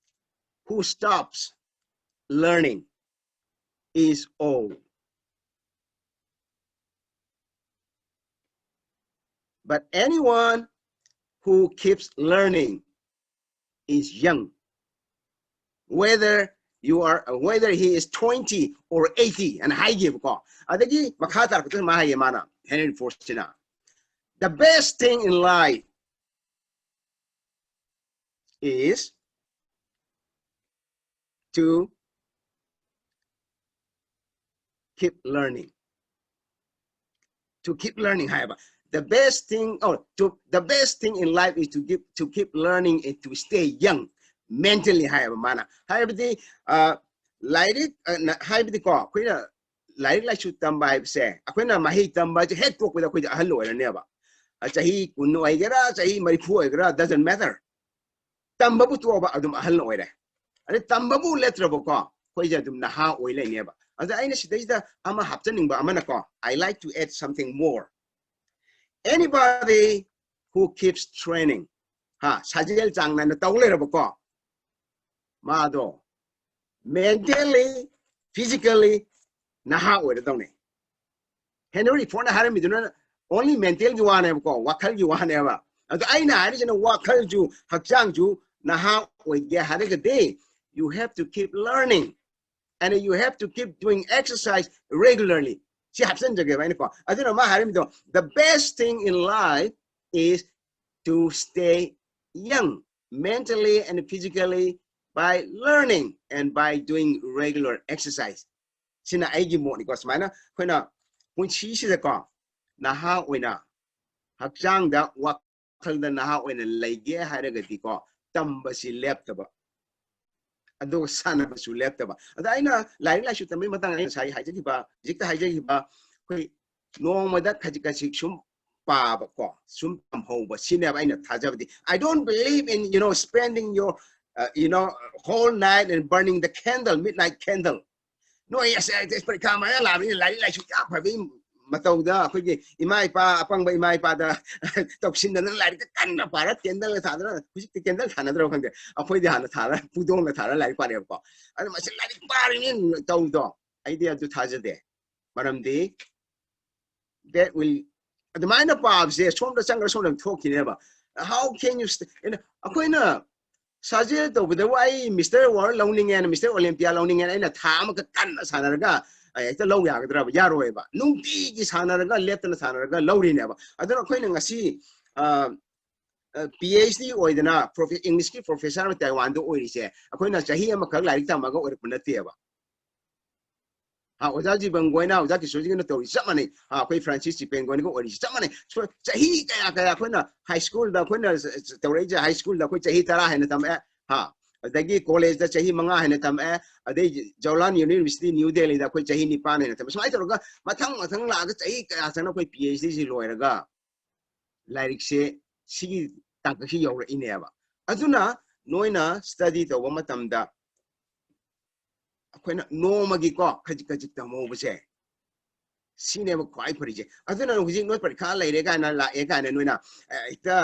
who stops learning is old. But anyone who keeps learning is young, whether you are, whether he is twenty or eighty," and ꯍꯥꯏꯒꯦꯕꯀꯣ꯫ ꯑꯗꯒꯤ ꯃꯈꯥ ꯇꯥꯔꯛꯄꯗ ꯁꯨꯃꯥꯏꯅ ꯍꯥꯏꯌꯦ ꯃꯥꯅ, Henry Fordꯁꯤꯅ, "The best thing in life is to keep learning." To keep learning ꯍꯥꯏꯕ꯫ The best thing, oh, to, the best thing in life is to keep, to keep learning and to stay young mentally ꯍꯥꯏꯕ ꯃꯥꯅ꯫ ꯍꯥꯏꯕꯗꯤ, ꯑ, ꯂꯥꯏꯔꯤꯛ, ꯑ, ꯅ-, ꯍꯥꯏꯕꯗꯤꯀꯣ, ꯑꯩꯈꯣꯏꯅ ꯂꯥꯏꯔꯤꯛ ꯂꯥꯏꯁꯨ ꯇꯝꯕ ꯍꯥꯏꯕꯁꯦ, ꯑꯩꯈꯣꯏꯅ ꯃꯍꯩ ꯇꯝꯕ ꯍꯥꯏꯁꯦ ꯍꯦꯛ ꯇꯣꯛꯄꯗ ꯑꯩꯈꯣꯏꯗꯤ ꯑꯍꯜ ꯑꯣꯏꯔꯅꯦꯕ꯫ ꯆꯍꯤ ꯀꯨꯟ ꯑꯣꯏꯒꯦꯔꯥ, ꯆꯍꯤ ꯃꯔꯤꯐꯨ ꯑꯣꯏꯒꯦꯔꯥ, doesn't matter. ꯇꯝꯕꯕꯨ ꯇꯣꯛꯑꯕ ꯑꯗꯨꯝ ꯑꯍꯜ ꯑꯣꯏꯔꯦ꯫ ꯑꯗꯩ ꯇꯝꯕꯕꯨ ꯂꯦꯞꯇ꯭ꯔꯕꯀꯣ, ꯑꯩꯈꯣꯏꯁꯦ ꯑꯗꯨꯝ ꯅꯍꯥ ꯑꯣꯏ ꯂꯩꯅꯦꯕ꯫ ꯑꯗ ꯑꯩꯅ ꯁꯤꯗꯩꯁꯤꯗ ꯑꯃ ꯍꯥꯞꯆꯅꯤꯡꯕ ꯑꯃꯅꯀꯣ, I like to add something more. Anybody who keeps training, ꯍꯥ, ꯁꯥꯖꯦꯜ ꯆꯥꯡ ꯅꯥꯏꯅ ꯇꯧ ꯂꯩꯔꯕꯀꯣ, ꯃꯥꯗꯣ mentally, physically ꯅꯍꯥ ꯑꯣꯏꯔꯗꯧꯅꯦ꯫ ꯍꯦꯅꯔꯤ ꯐꯣꯔꯗꯅ ꯍꯥꯏꯔꯝꯃꯤꯗꯨꯅ only mentalꯒꯤ ꯋꯥꯅꯦꯕꯀꯣ, ꯋꯥꯈꯜꯒꯤ ꯋꯥꯅꯦꯕ꯫ ꯑꯗꯣ ꯑꯩꯅ ꯍꯥꯏꯔꯤꯁꯤꯅ ꯋꯥꯈꯜꯁꯨ ꯍꯛꯆꯥꯡꯁꯨ ꯅꯍꯥ ꯑꯣꯏꯒꯦ ꯍꯥꯏꯔꯒꯗꯤ, you have to keep learning and you have to keep doing exercise regularly. ꯁꯤ ꯍꯥꯞꯆꯤꯟꯖꯒꯦꯕ ꯑꯩꯅꯀꯣ꯫ ꯑꯗꯨꯅ ꯃꯥ ꯍꯥꯏꯔꯝꯃꯤꯗꯣ, the best thing in life is to stay young, mentally and physically, by learning and by doing regular exercise. ꯁꯤꯅ ꯑꯩꯒꯤ ꯃꯣꯠꯅꯤꯀꯣ꯫ ꯁꯨꯃꯥꯏꯅ ꯑꯩꯈꯣꯏꯅ ꯄꯨꯟꯁꯤꯁꯤꯗꯀꯣ, ꯅꯍꯥ ꯑꯣꯏꯅ, ꯍꯛꯆꯥꯡꯗ, ꯋꯥꯈꯜꯗ ꯅꯍꯥ ꯑꯣꯏꯅ ꯂꯩꯒꯦ ꯍꯥꯏꯔꯒꯗꯤꯀꯣ, ꯇꯝꯕꯁꯤ ꯂꯦꯞꯇꯕ, ꯑꯗꯨꯒ ꯁꯥꯟꯅꯕꯁꯨ ꯂꯦꯞꯇꯕ꯫ ꯑꯗ ꯑꯩꯅ ꯂꯥꯏꯔꯤꯛ ꯂꯥꯏꯁꯨ ꯇꯝꯕꯒꯤ ꯃꯇꯥꯡꯗ ꯑꯩ ꯉꯁꯥꯏ ꯍꯥꯏꯖꯈꯤꯕ, ꯍꯧꯖꯤꯛꯇ ꯍꯥꯏꯖꯈꯤꯕ, ꯑꯩꯈꯣꯏ ꯅꯣꯡꯃꯗ ꯈꯖꯤꯛ ꯈꯖꯤꯛ ꯁꯨꯝ ꯄꯥꯕꯀꯣ, ꯁꯨꯝ ꯇꯝꯍꯧꯕ, ꯁꯤꯅꯦꯕ ꯑꯩꯅ ꯊꯥꯖꯕꯗꯤ꯫ I don't believe in, you know, spending your, uh, you know, whole night and burning the candle, midnight candle. ꯅꯣꯏ ꯑꯁ, ꯑꯁ, ꯄꯔꯤꯈꯥ ꯃꯌꯥ ꯂꯥꯛꯑꯕꯅꯤꯅ ꯂꯥꯏꯔꯤꯛ ꯂꯥꯏꯁꯨ ꯌꯥꯝ ꯐꯕꯒꯤ ꯃꯇꯧꯗ ꯑꯩꯈꯣꯏꯒꯤ ꯏꯃꯥ ꯏꯄꯥ, ꯑꯄꯪꯕ ꯏꯃꯥ ꯏꯄꯥꯗ ꯇꯧꯁꯤꯟꯗꯅ ꯂꯥꯏꯔꯤꯛꯇ ꯀꯟꯅ ꯄꯥꯔ candleꯒ ꯊꯥꯗꯅ, ꯍꯧꯖꯤꯛꯇꯤ candle ꯊꯥꯅꯗ꯭ꯔꯕ ꯈꯪꯗꯦ, ꯑꯩꯈꯣꯏꯗꯤ ꯍꯥꯟꯅ ꯊꯥꯔ ꯄꯨꯗꯣꯡꯒ ꯊꯥꯔ ꯂꯥꯏꯔꯤꯛ ꯄꯥꯔꯦꯕꯀꯣ꯫ ꯑꯗꯨ ꯃꯁꯤ ꯂꯥꯏꯔꯤꯛ ꯄꯥꯔꯤꯅꯦ ꯇꯧꯗꯣ, ꯑꯩꯗꯤ ꯑꯗꯨ ꯊꯥꯖꯗꯦ꯫ ꯃꯔꯝꯗꯤ that will, ꯑꯗꯨꯃꯥꯏꯅ ꯄꯥꯕꯁꯦ ꯁꯣꯝꯗ ꯆꯪꯈ꯭ꯔ ꯁꯣꯝꯗ ꯊꯣꯛꯈꯤꯅꯦꯕ꯫ How can you st-, ꯑꯩꯈꯣꯏꯅ ꯁꯥꯖꯦꯜ ꯇꯧꯕꯗꯕꯨ ꯑꯩ Mister World ꯂꯧꯅꯤꯡꯉꯦꯅ, Mister Olympia ꯂꯧꯅꯤꯡꯉꯦꯅ ꯑꯩꯅ ꯊꯥ ꯑꯃꯈꯛ ꯀꯟꯅ ꯁꯥꯟꯅꯔꯒ ꯑꯩ ꯍꯦꯛꯇ ꯂꯧ ꯌꯥꯒꯗ꯭ꯔꯕ? ꯌꯥꯔꯣꯏꯕ꯫ ꯅꯨꯡꯇꯤꯒꯤ ꯁꯥꯟꯅꯔꯒ, ꯂꯦꯞꯇꯅ ꯁꯥꯟꯅꯔꯒ ꯂꯧꯔꯤꯅꯦꯕ꯫ ꯑꯗꯨꯅ ꯑꯩꯈꯣꯏꯅ ꯉꯁꯤ, ꯑ, ꯑ, PhD ꯑꯣꯏꯗꯅ ꯄ꯭ꯔꯣꯐꯦ-, Englishꯀꯤ professor ꯑꯃ ꯇꯥꯏꯋꯥꯟꯗ ꯑꯣꯏꯔꯤꯁꯦ ꯑꯩꯈꯣꯏꯅ ꯆꯍꯤ ꯑꯃꯈꯛ ꯂꯥꯏꯔꯤꯛ ꯇꯝꯃꯒ ꯑꯣꯏꯔꯛꯄ ꯅꯠꯇꯦꯕ꯫ ꯍꯥ, ꯑꯣꯖꯥ ꯖꯤꯕꯟꯒꯣꯏꯅ, ꯑꯣꯖꯥ ꯀꯤꯁꯣꯔꯖꯤꯠꯅ ꯇꯧꯔꯤ ꯆꯞ ꯃꯥꯟꯅꯩ꯫ ꯍꯥ, ꯑꯩꯈꯣꯏ ꯐ꯭ꯔꯥꯟꯁꯤꯁ ꯆꯤꯄꯦꯟꯒꯣꯏꯅꯒ ꯑꯣꯏꯔꯤꯁꯤ ꯆꯞ ꯃꯥꯟꯅꯩ꯫ ꯁꯣ-, ꯆꯍꯤ ꯀꯌꯥ ꯀꯌꯥ ꯑꯩꯈꯣꯏꯅ high schoolꯗ ꯑꯩꯈꯣꯏꯅ ꯇꯧꯔꯛꯏꯁꯦ, high schoolꯗ ꯑꯩꯈꯣꯏ ꯆꯍꯤ ꯇꯔꯥ ꯍꯦꯟꯅ ꯇꯝꯃꯛꯑꯦ꯫ ꯍꯥ, ꯑꯗꯒꯤ collegeꯇ ꯆꯍꯤ ꯃꯉꯥ ꯍꯦꯟꯅ ꯇꯝꯃꯛꯑꯦ꯫ ꯑꯗꯩ ꯖꯋꯥꯍꯔꯂꯥꯜ University New Delhiꯗ ꯑꯩꯈꯣꯏ ꯆꯍꯤ ꯅꯤꯄꯥꯟ ꯍꯦꯟꯅ ꯇꯝꯃꯛꯑꯦ꯫ ꯁꯨꯃꯥꯏꯅ ꯇꯧꯔꯒ ꯃꯊꯪ ꯃꯊꯪ ꯂꯥꯛꯑꯒ ꯆꯍꯤ ꯀꯌꯥ ꯆꯪꯅ ꯑꯩꯈꯣꯏ PhDꯁꯤ ꯂꯣꯏꯔꯒ ꯂꯥꯏꯔꯤꯛꯁꯦ ꯁꯤꯒꯤ ꯇꯥꯡꯀꯛꯁꯤ ꯌꯧꯔꯛꯏꯅꯦꯕ꯫ ꯑꯗꯨꯅ ꯅꯣꯏꯅ study ꯇꯧꯕ ꯃꯇꯝꯗ ꯑꯩꯈꯣꯏꯅ ꯅꯣꯡꯃꯒꯤꯀꯣ ꯈꯖꯤꯛ ꯈꯖꯤꯛ ꯇꯝꯍꯧꯕꯁꯦ, ꯁꯤꯅꯦꯕ ꯈ꯭ꯋꯥꯏ ꯐꯔꯤꯁꯦ꯫ ꯑꯗꯨꯅ ꯍꯧꯖꯤꯛ ꯅꯣꯏ ꯄꯔꯤꯈꯥ ꯂꯩꯔꯦ ꯀꯥꯏꯅ, ꯂꯥꯛꯑꯦ ꯀꯥꯏꯅ ꯅꯣꯏꯅ, ꯑ, ꯍꯦꯛꯇ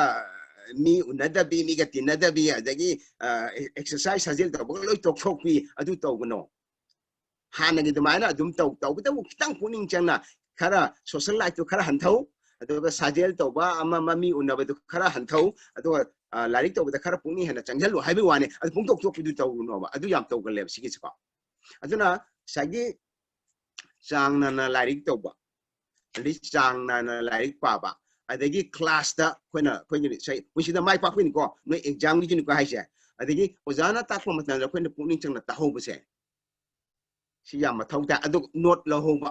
ꯃꯤ ꯎꯅꯗꯕꯤ, ꯃꯤꯒ ꯇꯤꯟꯅꯗꯕꯤ, ꯑꯗꯒꯤ, ꯑ, exercise ꯁꯥꯖꯦꯜ ꯇꯧꯕꯒ ꯂꯣꯏ ꯇꯣꯛꯊꯣꯛꯄꯤ, ꯑꯗꯨ ꯇꯧꯒꯅꯣ꯫ ꯍꯥꯟꯅꯒꯤ ꯑꯗꯨꯃꯥꯏꯅ ꯑꯗꯨꯝ ꯇꯧ꯫ ꯇꯧꯕꯇꯕꯨ ꯈꯤꯇꯪ ꯄꯨꯛꯅꯤꯡ ꯆꯪꯅ ꯈꯔ social life ꯇꯨ ꯈꯔ ꯍꯟꯊꯧ, ꯑꯗꯨꯒ ꯁꯥꯖꯦꯜ ꯇꯧꯕ ꯑꯃ ꯑꯃ ꯃꯤ ꯎꯅꯕꯗꯨ ꯈꯔ ꯍꯟꯊꯧ, ꯑꯗꯨꯒ, ꯑ, ꯂꯥꯏꯔꯤꯛ ꯇꯧꯕꯗ ꯈꯔ ꯄꯨꯛꯅꯤꯡ ꯍꯦꯟꯅ ꯆꯪꯁꯤꯜꯂꯨ ꯍꯥꯏꯕꯒꯤ ꯋꯥꯅꯤ꯫ ꯑꯗꯨ ꯄꯨꯡꯇꯣꯛ ꯇꯣꯛꯄꯤꯗꯨ ꯇꯧꯔꯨꯅꯣꯕ, ꯑꯗꯨ ꯌꯥꯝ ꯇꯧꯒꯜꯂꯦꯕ ꯁꯤꯒꯤꯁꯤꯀꯣ꯫ ꯑꯗꯨꯅ ꯉꯁꯥꯏꯒꯤ ꯆꯥꯡ ꯅꯥꯏꯅ ꯂꯥꯏꯔꯤꯛ ꯇꯧꯕ, ꯑꯗꯩ ꯆꯥꯡ ꯅꯥꯏꯅ ꯂꯥꯏꯔꯤꯛ ꯄꯥꯕ, ꯑꯗꯒꯤ class ꯇ ꯑꯩꯈꯣꯏꯅ, ꯑꯩꯈꯣꯏꯒꯤ ꯉꯁꯥꯏ ꯄꯨꯟꯁꯤꯗ ꯃꯥꯏ ꯄꯥꯛꯄꯅꯤꯀꯣ, ꯅꯣꯏ exam ꯒꯤꯗꯨꯅꯤꯀꯣ ꯍꯥꯏꯁꯦ꯫ ꯑꯗꯒꯤ ꯑꯣꯖꯥꯅ ꯇꯥꯛꯄ ꯃꯇꯝꯗ ꯑꯩꯈꯣꯏꯅ ꯄꯨꯛꯅꯤꯡ ꯆꯪꯅ ꯇꯥꯍꯧꯕꯁꯦ, ꯁꯤ ꯌꯥꯝ ꯃꯊꯧ ꯇꯥꯏ꯫ ꯑꯗꯨ note ꯂꯧꯍꯧꯕ,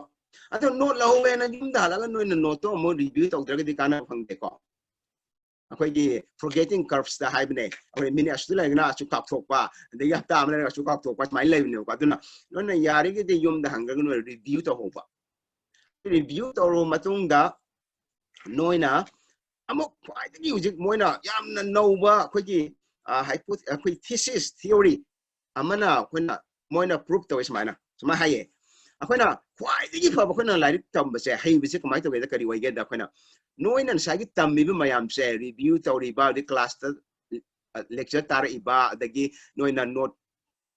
ꯑꯗꯣ note ꯂꯧꯍꯧꯋꯦꯅ ꯌꯨꯝꯗ ꯍꯜꯂꯒ ꯅꯣꯏꯅ note ꯇꯣ ꯑꯃꯨꯛ review ꯇꯧꯗ꯭ꯔꯒꯗꯤ ꯀꯥꯟꯅꯕ ꯐꯪꯗꯦꯀꯣ꯫ ꯑꯩꯈꯣꯏꯒꯤ forgetting curves ꯇ ꯍꯥꯏꯕꯅꯦ, ꯑꯩꯈꯣꯏ ꯃꯤꯅꯤꯠ ꯑꯁꯨꯛꯇ ꯂꯩꯔꯒꯅ ꯑꯁꯨꯛ ꯀꯥꯎꯊꯣꯛꯄ, ꯑꯗꯒꯤ ꯍꯞꯇꯥ ꯑꯃ ꯂꯩꯔꯒ ꯑꯁꯨꯛ ꯀꯥꯎꯊꯣꯛꯄ, ꯁꯨꯃꯥꯏꯅ ꯂꯩꯕꯅꯦꯕꯀꯣ꯫ ꯑꯗꯨꯅ ꯅꯣꯏꯅ ꯌꯥꯔꯤꯒꯩꯗꯤ ꯌꯨꯝꯗ ꯍꯪꯉꯒ ꯅꯣꯏ review ꯇꯧꯍꯧꯕ꯫ Review ꯇꯧꯔꯕ ꯃꯇꯨꯡꯗ ꯅꯣꯏꯅ ꯑꯃꯨꯛ ꯈ꯭ꯋꯥꯏꯗꯒꯤ ꯍꯧꯖꯤꯛ ꯃꯣꯏꯅ ꯌꯥꯝꯅ ꯅꯧꯕ ꯑꯩꯈꯣꯏꯒꯤ, ꯑ, hypo-, ꯑꯩꯈꯣꯏ thesis theory ꯑꯃꯅ ꯑꯩꯈꯣꯏꯅ, ꯃꯣꯏꯅ prove ꯇꯧꯋꯦ ꯁꯨꯃꯥꯏꯅ, ꯁꯨꯃꯥꯏꯅ ꯍꯥꯏꯌꯦ꯫ ꯑꯩꯈꯣꯏꯅ ꯈ꯭ꯋꯥꯏꯗꯒꯤ ꯐꯕ ꯑꯩꯈꯣꯏꯅ ꯂꯥꯏꯔꯤꯛ ꯇꯝꯕꯁꯦ, ꯍꯩꯕꯁꯦ ꯀꯃꯥꯏꯅ ꯇꯧꯒꯦꯗ, ꯀꯔꯤ ꯑꯣꯏꯒꯦꯗ, ꯑꯩꯈꯣꯏꯅ ꯅꯣꯏꯅ ꯉꯁꯥꯏꯒꯤ ꯇꯝꯃꯤꯕ ꯃꯌꯥꯝꯁꯦ review ꯇꯧꯔꯤꯕ, ꯑꯗꯩ class ꯇ, ꯑ, lecture ꯇꯥꯔꯛꯏꯕ, ꯑꯗꯒꯤ ꯅꯣꯏꯅ note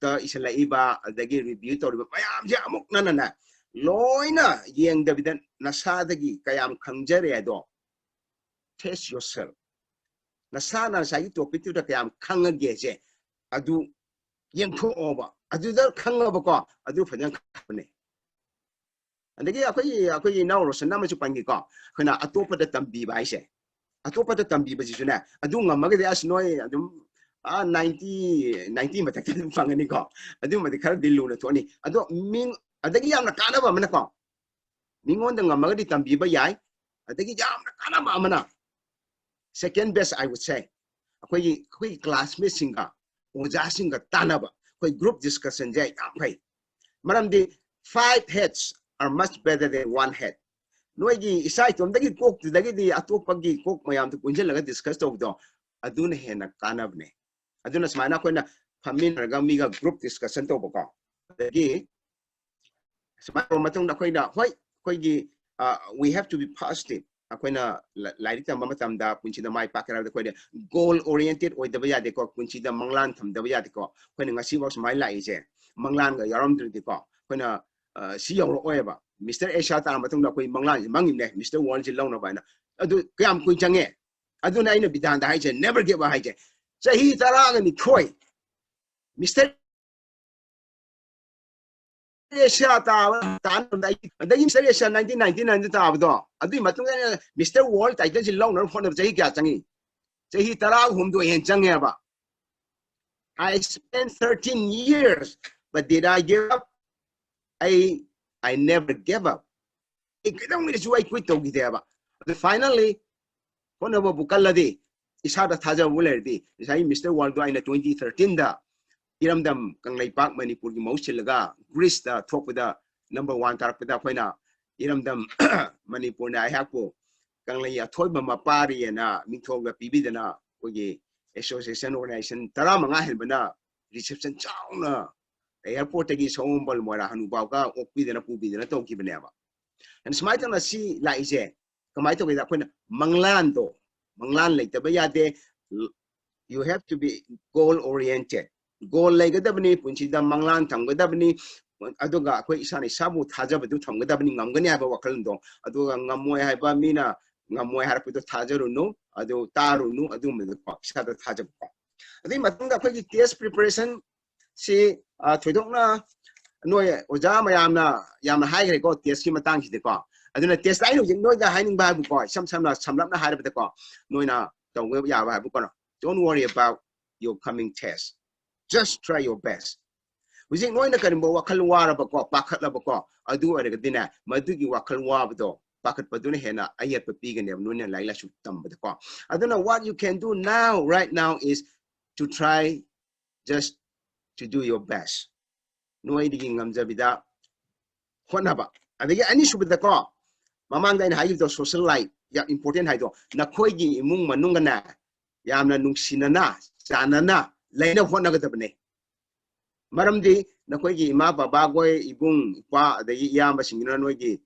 ꯇ ꯏꯁꯤꯜꯂꯛꯏꯕ, ꯑꯗꯒꯤ review ꯇꯧꯔꯤꯕ ꯃꯌꯥꯝꯁꯦ ꯑꯃꯨꯛ ꯅꯪꯅꯅꯦ ꯂꯣꯏꯅ ꯌꯦꯡꯗꯕꯤꯗ ꯅꯁꯥꯗꯒꯤ ꯀꯌꯥꯝ ꯈꯪꯖꯔꯦ ꯑꯗꯣ, test yourself꯫ ꯅꯁꯥꯅ ꯉꯁꯥꯏꯒꯤ topic ꯇꯨꯗ ꯀꯌꯥꯝ ꯈꯪꯉꯒꯦꯁꯦ ꯑꯗꯨ ꯌꯦꯡꯊꯣꯛꯑꯣꯕ꯫ ꯑꯗꯨꯗ ꯈꯪꯉꯕꯀꯣ, ꯑꯗꯨ ꯐꯖꯅ ꯈꯪꯕꯅꯦ꯫ ꯑꯗꯒꯤ ꯑꯩꯈꯣꯏꯒꯤ, ꯑꯩꯈꯣꯏꯒꯤ ꯏꯅꯥꯎ ꯔꯣꯁꯟ ꯑꯃꯁꯨ ꯄꯟꯈꯤꯀꯣ, ꯑꯩꯈꯣꯏꯅ ꯑꯇꯣꯞꯄꯗ ꯇꯝꯕꯤꯕ ꯍꯥꯏꯁꯦ꯫ ꯑꯇꯣꯞꯄꯗ ꯇꯝꯕꯤꯕꯁꯤꯁꯨꯅꯦ, ꯑꯗꯨ ꯉꯝꯃꯒꯗꯤ ꯑꯁ ꯅꯣꯏ ꯑꯗꯨꯝ, ꯑꯥ, ninety, ninety ꯃꯊꯛꯇ ꯑꯗꯨꯝ ꯐꯪꯒꯅꯤꯀꯣ꯫ ꯑꯗꯨꯃꯗꯤ ꯈꯔꯗꯤ ꯂꯨꯅ ꯊꯣꯛꯑꯅꯤ꯫ ꯑꯗꯣ ꯃꯤꯡ, ꯑꯗꯒꯤ ꯌꯥꯝꯅ ꯀꯥꯟꯅꯕ ꯑꯃꯅꯀꯣ, ꯃꯤꯉꯣꯟꯗ ꯉꯝꯃꯒꯗꯤ ꯇꯝꯕꯤꯕ ꯌꯥꯏ꯫ ꯑꯗꯒꯤ ꯌꯥꯝꯅ ꯀꯥꯟꯅꯕ ꯑꯃꯅ, second best I would say, ꯑꯩꯈꯣꯏꯒꯤ, ꯑꯩꯈꯣꯏꯒꯤ classmate ꯁꯤꯡꯒ ꯑꯣꯖꯥꯁꯤꯡꯒ ꯇꯥꯟꯅꯕ, ꯑꯩꯈꯣꯏ group discussion ꯁꯦ ꯌꯥꯝ ꯐꯩ꯫ ꯃꯔꯝꯗꯤ five heads are much better than one head꯫ ꯅꯣꯏꯒꯤ ꯏꯁꯥ ꯏꯇꯣꯝꯗꯒꯤ ꯀꯣꯛꯇꯨꯗꯒꯤꯗꯤ ꯑꯇꯣꯞꯄꯒꯤ ꯀꯣꯛ ꯃꯌꯥꯝꯗꯨ ꯄꯨꯟꯁꯤꯜꯂꯒ discuss ꯇꯧꯕꯗꯣ, ꯑꯗꯨꯅ ꯍꯦꯟꯅ ꯀꯥꯟꯅꯕꯅꯦ꯫ ꯑꯗꯨꯅ ꯁꯨꯃꯥꯏꯅ ꯑꯩꯈꯣꯏꯅ ꯐꯝꯃꯤꯟꯅꯔꯒ ꯃꯤꯒ group discussion ꯇꯧꯕꯀꯣ, ꯑꯗꯒꯤ ꯁꯨꯃꯥꯏꯅ ꯇꯧꯔꯕ ꯃꯇꯨꯡꯗ ꯑꯩꯈꯣꯏꯅ, ꯍꯣꯏ, ꯑꯩꯈꯣꯏꯒꯤ, ꯑ, we have to be positive꯫ ꯑꯩꯈꯣꯏꯅ ꯂ-, ꯂꯥꯏꯔꯤꯛ ꯇꯝꯕ ꯃꯇꯝꯗ ꯄꯨꯟꯁꯤꯗ ꯃꯥꯏ ꯄꯥꯛꯀꯦ ꯍꯥꯏꯔꯕꯗ ꯑꯩꯈꯣꯏꯅ goal oriented ꯑꯣꯏꯗꯕ ꯌꯥꯗꯦꯀꯣ, ꯄꯨꯟꯁꯤꯗ ꯃꯪꯂꯥꯟ ꯊꯝꯗꯕ ꯌꯥꯗꯦꯀꯣ꯫ ꯑꯩꯈꯣꯏꯅ ꯉꯁꯤꯐꯥꯎ ꯁꯨꯃꯥꯏꯅ ꯂꯥꯛꯏꯁꯦ, ꯃꯪꯂꯥꯟꯒ ꯌꯥꯎꯔꯝꯗ꯭ꯔꯗꯤꯀꯣ ꯑꯩꯈꯣꯏꯅ, ꯑ, ꯁꯤ ꯌꯧꯔꯛꯑꯣꯏꯕ꯫ Mister Asia ꯇꯥꯔ ꯃꯇꯨꯡꯗ ꯑꯩꯈꯣꯏ ꯃꯪꯂꯥꯟꯁꯦ ꯃꯪꯉꯤꯕꯅꯦ, Mister World ꯁꯤ ꯂꯧꯅꯕ ꯍꯥꯏꯅ꯫ ꯑꯗꯨ ꯀꯌꯥꯝ ꯀꯨꯏ ꯆꯪꯉꯦ? ꯑꯗꯨꯅ ꯑꯩꯅ ꯕꯤꯙꯥꯟꯗ ꯍꯥꯏꯁꯦ, never give up ꯍꯥꯏꯁꯦ꯫ ꯆꯍꯤ ꯇꯔꯥꯒ ꯅꯤꯊꯣꯏ Mister Asia ꯇꯥꯕ ꯇꯥꯅꯕꯗ ꯑꯩ, ꯑꯗꯒꯤ Mister Asia nineteen ninety nine ꯗ ꯇꯥꯕꯗꯣ, ꯑꯗꯨꯒꯤ ꯃꯇꯨꯡꯗ ꯑꯩꯅ Mister World title ꯁꯤ ꯂꯧꯅꯕ ꯍꯣꯠꯅꯕ ꯆꯍꯤ ꯀꯌꯥ ꯆꯪꯉꯤ? ꯆꯍꯤ ꯇꯔꯥꯍꯨꯝꯗꯣꯏ ꯍꯦꯟꯅ ꯆꯪꯉꯦꯕ꯫ I spent thirteen years, but did I give up? I, I never gave up. ꯑꯩ ꯀꯩꯗꯧꯉꯩꯗꯁꯨ ꯑꯩ quit ꯇꯧꯈꯤꯗꯦꯕ꯫ ꯑꯗꯨ finally ꯍꯣꯠꯅꯕꯕꯨ ꯀꯜꯂꯗꯤ, ꯏꯁꯥꯗ ꯊꯥꯖꯕꯕꯨ ꯂꯩꯔꯗꯤ, ꯉꯁꯥꯏ Mister World ꯗꯣ ꯑꯩꯅ twenty thirteen ꯗ ꯏꯔꯝꯗꯝ ꯀꯪꯂꯩꯄꯥꯛ ꯃꯅꯤꯄꯨꯔꯒꯤ ꯃꯍꯨꯠ ꯁꯤꯜꯂꯒ ꯒ꯭ꯔꯤꯁꯇ ꯊꯣꯛꯄꯗ number one ꯇꯥꯔꯛꯄꯗ ꯑꯩꯈꯣꯏꯅ ꯏꯔꯝꯗꯝ ꯃꯅꯤꯄꯨꯔꯅ ꯑꯩꯍꯥꯛꯄꯨ ꯀꯪꯂꯩ ꯑꯊꯣꯏꯕ ꯃꯄꯥꯔꯤꯑꯅ ꯃꯤꯡꯊꯣꯜꯒ ꯄꯤꯕꯤꯗꯅ ꯑꯩꯈꯣꯏꯒꯤ association organization ꯇꯔꯥꯃꯉꯥ ꯍꯦꯟꯕꯅ reception ꯆꯥꯎꯅ airport ꯇꯒꯤ ꯁꯑꯣꯝꯕꯜ ꯃꯣꯏꯔꯥ ꯍꯅꯨꯐꯥꯎꯒ ꯑꯣꯛꯄꯤꯗꯅ ꯄꯨꯕꯤꯗꯅ ꯇꯧꯈꯤꯕꯅꯦꯕ꯫ ꯑꯗꯨꯅ ꯁꯨꯃꯥꯏꯅ ꯇꯧꯅ ꯁꯤ ꯂꯥꯛꯏꯁꯦ ꯀꯃꯥꯏꯅ ꯇꯧꯒꯦꯗ, ꯑꯩꯈꯣꯏꯅ ꯃꯪꯂꯥꯟꯗꯣ, ꯃꯪꯂꯥꯟ ꯂꯩꯇꯕ ꯌꯥꯗꯦ꯫ You have to be goal oriented꯫ Goal ꯂꯩꯒꯗꯕꯅꯤ, ꯄꯨꯟꯁꯤꯗ ꯃꯪꯂꯥꯟ ꯊꯝꯒꯗꯕꯅꯤ꯫ ꯑꯗꯨꯒ ꯑꯩꯈꯣꯏ ꯏꯁꯥꯅ ꯏꯁꯥꯕꯨ ꯊꯥꯖꯕꯗꯨ ꯊꯝꯒꯗꯕꯅꯤ, ꯉꯝꯒꯅꯤ ꯍꯥꯏꯕ ꯋꯥꯈꯜꯗꯣ꯫ ꯑꯗꯨꯒ ꯉꯝꯃꯣꯏ ꯍꯥꯏꯕ, ꯃꯤꯅ ꯉꯝꯃꯣꯏ ꯍꯥꯏꯔꯛꯄꯗꯣ ꯊꯥꯖꯔꯨꯅꯨ, ꯑꯗꯨ ꯇꯥꯔꯨꯅꯨ, ꯑꯗꯨꯒꯨꯝꯕꯗꯀꯣ ꯏꯁꯥꯗ ꯊꯥꯖꯕꯀꯣ꯫ ꯑꯗꯨꯒꯤ ꯃꯇꯨꯡꯗ ꯑꯩꯈꯣꯏꯒꯤ test preparation ꯁꯤ, ꯑ, ꯊꯣꯏꯗꯣꯛꯅ ꯅꯣꯏ ꯑꯣꯖꯥ ꯃꯌꯥꯝꯅ ꯌꯥꯝꯅ ꯍꯥꯏꯈ꯭ꯔꯦꯀꯣ test ꯀꯤ ꯃꯇꯥꯡꯁꯤꯗꯤꯀꯣ꯫ ꯑꯗꯨꯅ test ꯇ ꯑꯩꯅ ꯍꯧꯖꯤꯛ ꯅꯣꯏꯗ ꯍꯥꯏꯅꯤꯡꯕ ꯍꯥꯏꯕꯀꯣ, ꯏꯁꯝ ꯁꯝꯅ ꯁꯝꯂꯞꯅ ꯍꯥꯏꯔꯕꯗꯀꯣ, ꯅꯣꯏꯅ ꯇꯧꯕ ꯌꯥꯕ ꯍꯥꯏꯕꯀꯣ, don't worry about your coming test, just try your best꯫ ꯍꯧꯖꯤꯛ ꯅꯣꯏꯅ ꯀꯔꯤꯒꯨꯝꯕ ꯋꯥꯈꯜ ꯋꯥꯔꯕꯀꯣ, ꯄꯥꯈꯠꯂꯕꯀꯣ, ꯑꯗꯨ ꯑꯣꯏꯔꯒꯗꯤꯅꯦ, ꯃꯗꯨꯒꯤ ꯋꯥꯈꯜ ꯋꯥꯕꯗꯣ ꯄꯥꯈꯠꯄꯗꯨꯅ ꯍꯦꯟꯅ ꯑꯌꯦꯠꯄ ꯄꯤꯒꯅꯦꯕ ꯅꯣꯏꯅ ꯂꯥꯏꯔꯤꯛ ꯂꯥꯏꯁꯨ ꯇꯝꯕꯗꯀꯣ꯫ ꯑꯗꯨꯅ what you can do now, right now, is to try just to do your best꯫ ꯅꯣꯏꯗꯒꯤ ꯉꯝꯖꯕꯤꯗ ꯍꯣꯠꯅꯕ꯫ ꯑꯗꯒꯤ ꯑꯅꯤꯁꯨꯕꯗꯀꯣ, ꯃꯃꯥꯡꯗ ꯑꯩꯅ ꯍꯥꯏꯈꯤꯕꯗꯣ, social life ꯌꯥꯝ important ꯍꯥꯏꯗꯣ, ꯅꯈꯣꯏꯒꯤ ꯏꯃꯨꯡ ꯃꯅꯨꯡꯒꯅꯦ ꯌꯥꯝꯅ ꯅꯨꯡꯁꯤꯅꯅ ꯆꯥꯟꯅꯅ ꯂꯩꯅꯕ ꯍꯣꯠꯅꯒꯗꯕꯅꯦ꯫ ꯃꯔꯝꯗꯤ ꯅꯈꯣꯏꯒꯤ ꯏꯃꯥ ꯕꯕꯥꯈꯣꯏ, ꯏꯕꯨꯡ ꯏꯄ꯭ꯋꯥ, ꯑꯗꯒꯤ ꯏꯌꯥꯝꯕꯁꯤꯡꯗꯨꯅ ꯅꯣꯏꯒꯤ,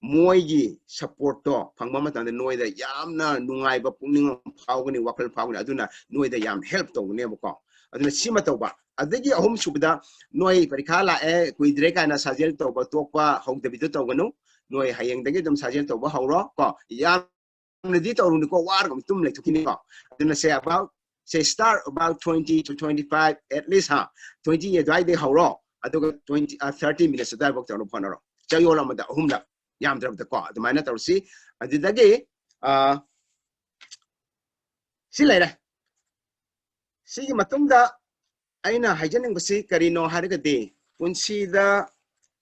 ꯃꯣꯏꯒꯤ supportꯇꯣ ꯐꯪꯕ ꯃꯇꯝꯗ ꯅꯣꯏꯗ ꯌꯥꯝꯅ ꯅꯨꯡꯉꯥꯏꯕ ꯄꯨꯛꯅꯤꯡ ꯑꯃ ꯐꯥꯎꯒꯅꯤ, ꯋꯥꯈꯜ ꯐꯥꯎꯒꯅꯤ꯫ ꯑꯗꯨꯅ ꯅꯣꯏꯗ ꯌꯥꯝ help ꯇꯧꯒꯅꯦꯕꯀꯣ꯫ ꯑꯗꯨꯅ ꯁꯤꯃ ꯇꯧꯕ꯫ ꯑꯗꯒꯤ ꯑꯍꯨꯝꯁꯨꯕꯗ, ꯅꯣꯏ ꯄꯔꯤꯈꯥ ꯂꯥꯛꯑꯦ, ꯀꯨꯏꯗ꯭ꯔꯦ ꯀꯥꯏꯅ ꯁꯥꯖꯦꯜ ꯇꯧꯕ ꯇꯣꯛꯄ ꯍꯧꯗꯕꯤꯗ ꯇꯧꯒꯅꯨ꯫ ꯅꯣꯏ ꯍꯌꯦꯡꯗꯒꯤ ꯑꯗꯨꯝ ꯁꯥꯖꯦꯜ ꯇꯧꯕ ꯍꯧꯔꯣ ꯀꯣ꯫ ꯌꯥꯝꯅꯗꯤ ꯇꯧꯔꯨꯅꯨꯀꯣ, ꯋꯥꯔꯒ ꯑꯗꯨꯝ ꯂꯩꯊꯣꯛꯈꯤꯅꯤꯀꯣ꯫ ꯑꯗꯨꯅ say about, say start about twenty to twenty-five, at least, ꯍꯥ, twenty ꯑꯗꯨꯋꯥꯏꯗꯒꯤ ꯍꯧꯔꯣ꯫ ꯑꯗꯨꯒ twenty, ꯑ, thirty minutes ꯑꯗꯨꯋꯥꯏꯐꯥꯎ ꯇꯧꯅꯕ ꯍꯣꯠꯅꯔꯣ꯫ ꯆꯌꯣꯜ ꯑꯃꯗ ꯑꯍꯨꯝꯂꯛ, ꯌꯥꯝꯗ꯭ꯔꯕꯗꯀꯣ, ꯑꯗꯨꯃꯥꯏꯅ ꯇꯧꯔꯁꯤ꯫ ꯑꯗꯨꯗꯒꯤ, ꯑ, ꯁꯤ ꯂꯩꯔꯦ꯫ ꯁꯤꯒꯤ ꯃꯇꯨꯡꯗ ꯑꯩꯅ ꯍꯥꯏꯖꯅꯤꯡꯕꯁꯤ ꯀꯔꯤꯅꯣ ꯍꯥꯏꯔꯒꯗꯤ, ꯄꯨꯟꯁꯤꯗ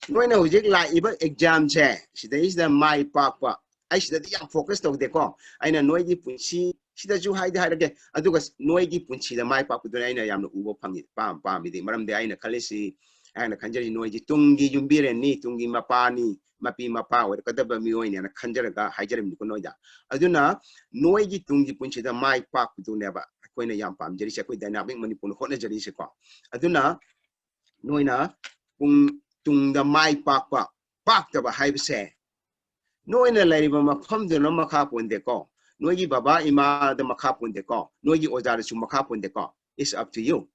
ꯅꯣꯏꯅ ꯍꯧꯖꯤꯛ ꯂꯥꯛꯏꯕ examꯁꯦ, ꯁꯤꯗꯩꯁꯤꯗ ꯃꯥꯏ ꯄꯥꯛꯄ, ꯑꯩ ꯁꯤꯗꯗꯤ ꯌꯥꯝ focus ꯇꯧꯗꯦꯀꯣ꯫ ꯑꯩꯅ ꯅꯣꯏꯒꯤ ꯄꯨꯟꯁꯤ, ꯁꯤꯗꯁꯨ ꯍꯥꯏꯗꯤ ꯍꯥꯏꯔꯒꯦ, ꯑꯗꯨꯒ ꯅꯣꯏꯒꯤ ꯄꯨꯟꯁꯤꯗ ꯃꯥꯏ ꯄꯥꯛꯄꯗꯨꯅ ꯑꯩꯅ ꯌꯥꯝꯅ ꯎꯕ ꯐꯪꯉꯤ, ꯄꯥꯝ-, ꯄꯥꯝꯃꯤꯗꯤ꯫ ꯃꯔꯝꯗꯤ ꯑꯩꯅ ꯈꯜꯂꯤꯁꯤ, ꯑꯩꯅ ꯈꯟꯖꯔꯤ, ꯅꯣꯏꯁꯤ ꯇꯨꯡꯒꯤ ꯌꯨꯝꯕꯤꯔꯦꯟꯅꯤ, ꯇꯨꯡꯒꯤ ꯃꯄꯥꯅꯤ, ꯃꯄꯤ ꯃꯄꯥ ꯑꯣꯏꯔꯛꯀꯗꯕ ꯃꯤꯑꯣꯏꯅꯦꯅ ꯈꯟꯖꯔꯒ ꯍꯥꯏꯖꯔꯤꯕꯅꯤꯀꯣ ꯅꯣꯏꯗ꯫ ꯑꯗꯨꯅ ꯅꯣꯏꯒꯤ ꯇꯨꯡꯒꯤ ꯄꯨꯟꯁꯤꯗ ꯃꯥꯏ ꯄꯥꯛꯄꯗꯨꯅꯦꯕ ꯑꯩꯈꯣꯏꯅ ꯌꯥꯝ ꯄꯥꯝꯖꯔꯤꯁꯦ, ꯑꯩꯈꯣꯏ Dynamic Manipurꯅ ꯍꯣꯠꯅꯖꯔꯤꯁꯦꯀꯣ꯫ ꯑꯗꯨꯅ ꯅꯣꯏꯅ ꯄꯨꯡ ꯇꯨꯡꯗ ꯃꯥꯏ ꯄꯥꯛꯄ, ꯄꯥꯛꯇꯕ ꯍꯥꯏꯕꯁꯦ ꯅꯣꯏꯅ ꯂꯩꯔꯤꯕ ꯃꯐꯝꯗꯨꯅ ꯃꯈꯥ ꯄꯣꯟꯗꯦꯀꯣ, ꯅꯣꯏꯒꯤ ꯕꯕꯥ ꯏꯃꯥꯗ ꯃꯈꯥ ꯄꯣꯟꯗꯦꯀꯣ, ꯅꯣꯏꯒꯤ ꯑꯣꯖꯥꯗꯁꯨ ꯃꯈꯥ ꯄꯣꯟꯗꯦꯀꯣ꯫ It's up to you꯫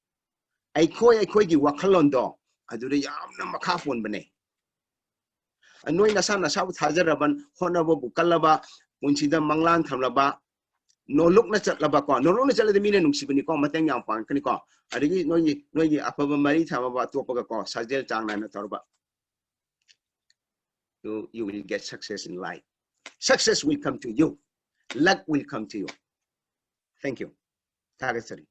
ꯑꯩꯈꯣꯏ, ꯑꯩꯈꯣꯏꯒꯤ ꯋꯥꯈꯜꯂꯣꯟꯗꯣ ꯑꯗꯨꯗ ꯌꯥꯝꯅ ꯃꯈꯥ ꯄꯣꯟꯕꯅꯦ꯫ ꯅꯣꯏ ꯅꯁꯥ ꯅꯁꯥꯕꯨ ꯊꯥꯖꯔꯕ, ꯍꯣꯠꯅꯕꯕꯨ ꯀꯜꯂꯕ, ꯄꯨꯟꯁꯤꯗ ꯃꯪꯂꯥꯟ ꯊꯝꯂꯕ, ꯅꯣꯂꯨꯛꯅ ꯆꯠꯂꯕꯀꯣ, ꯅꯣꯂꯨꯛꯅ ꯆꯠꯂꯗꯤ ꯃꯤꯅ ꯅꯨꯡꯁꯤꯕꯅꯤꯀꯣ, ꯃꯇꯦꯡ ꯌꯥꯝ ꯄꯥꯡꯉꯛꯀꯅꯤꯀꯣ꯫ ꯑꯗꯒꯤ ꯅꯣꯏꯒꯤ, ꯅꯣꯏꯒꯤ ꯑꯐꯕ ꯃꯔꯤ ꯊꯝꯃꯕ ꯑꯇꯣꯞꯄꯒꯀꯣ, ꯁꯥꯖꯦꯜ ꯆꯥꯡ ꯅꯥꯏꯅ ꯇꯧꯔꯕ, you, you will get success in life. Success will come to you. Luck will come to you. Thank you. ꯊꯥꯒꯠꯆꯔꯤ꯫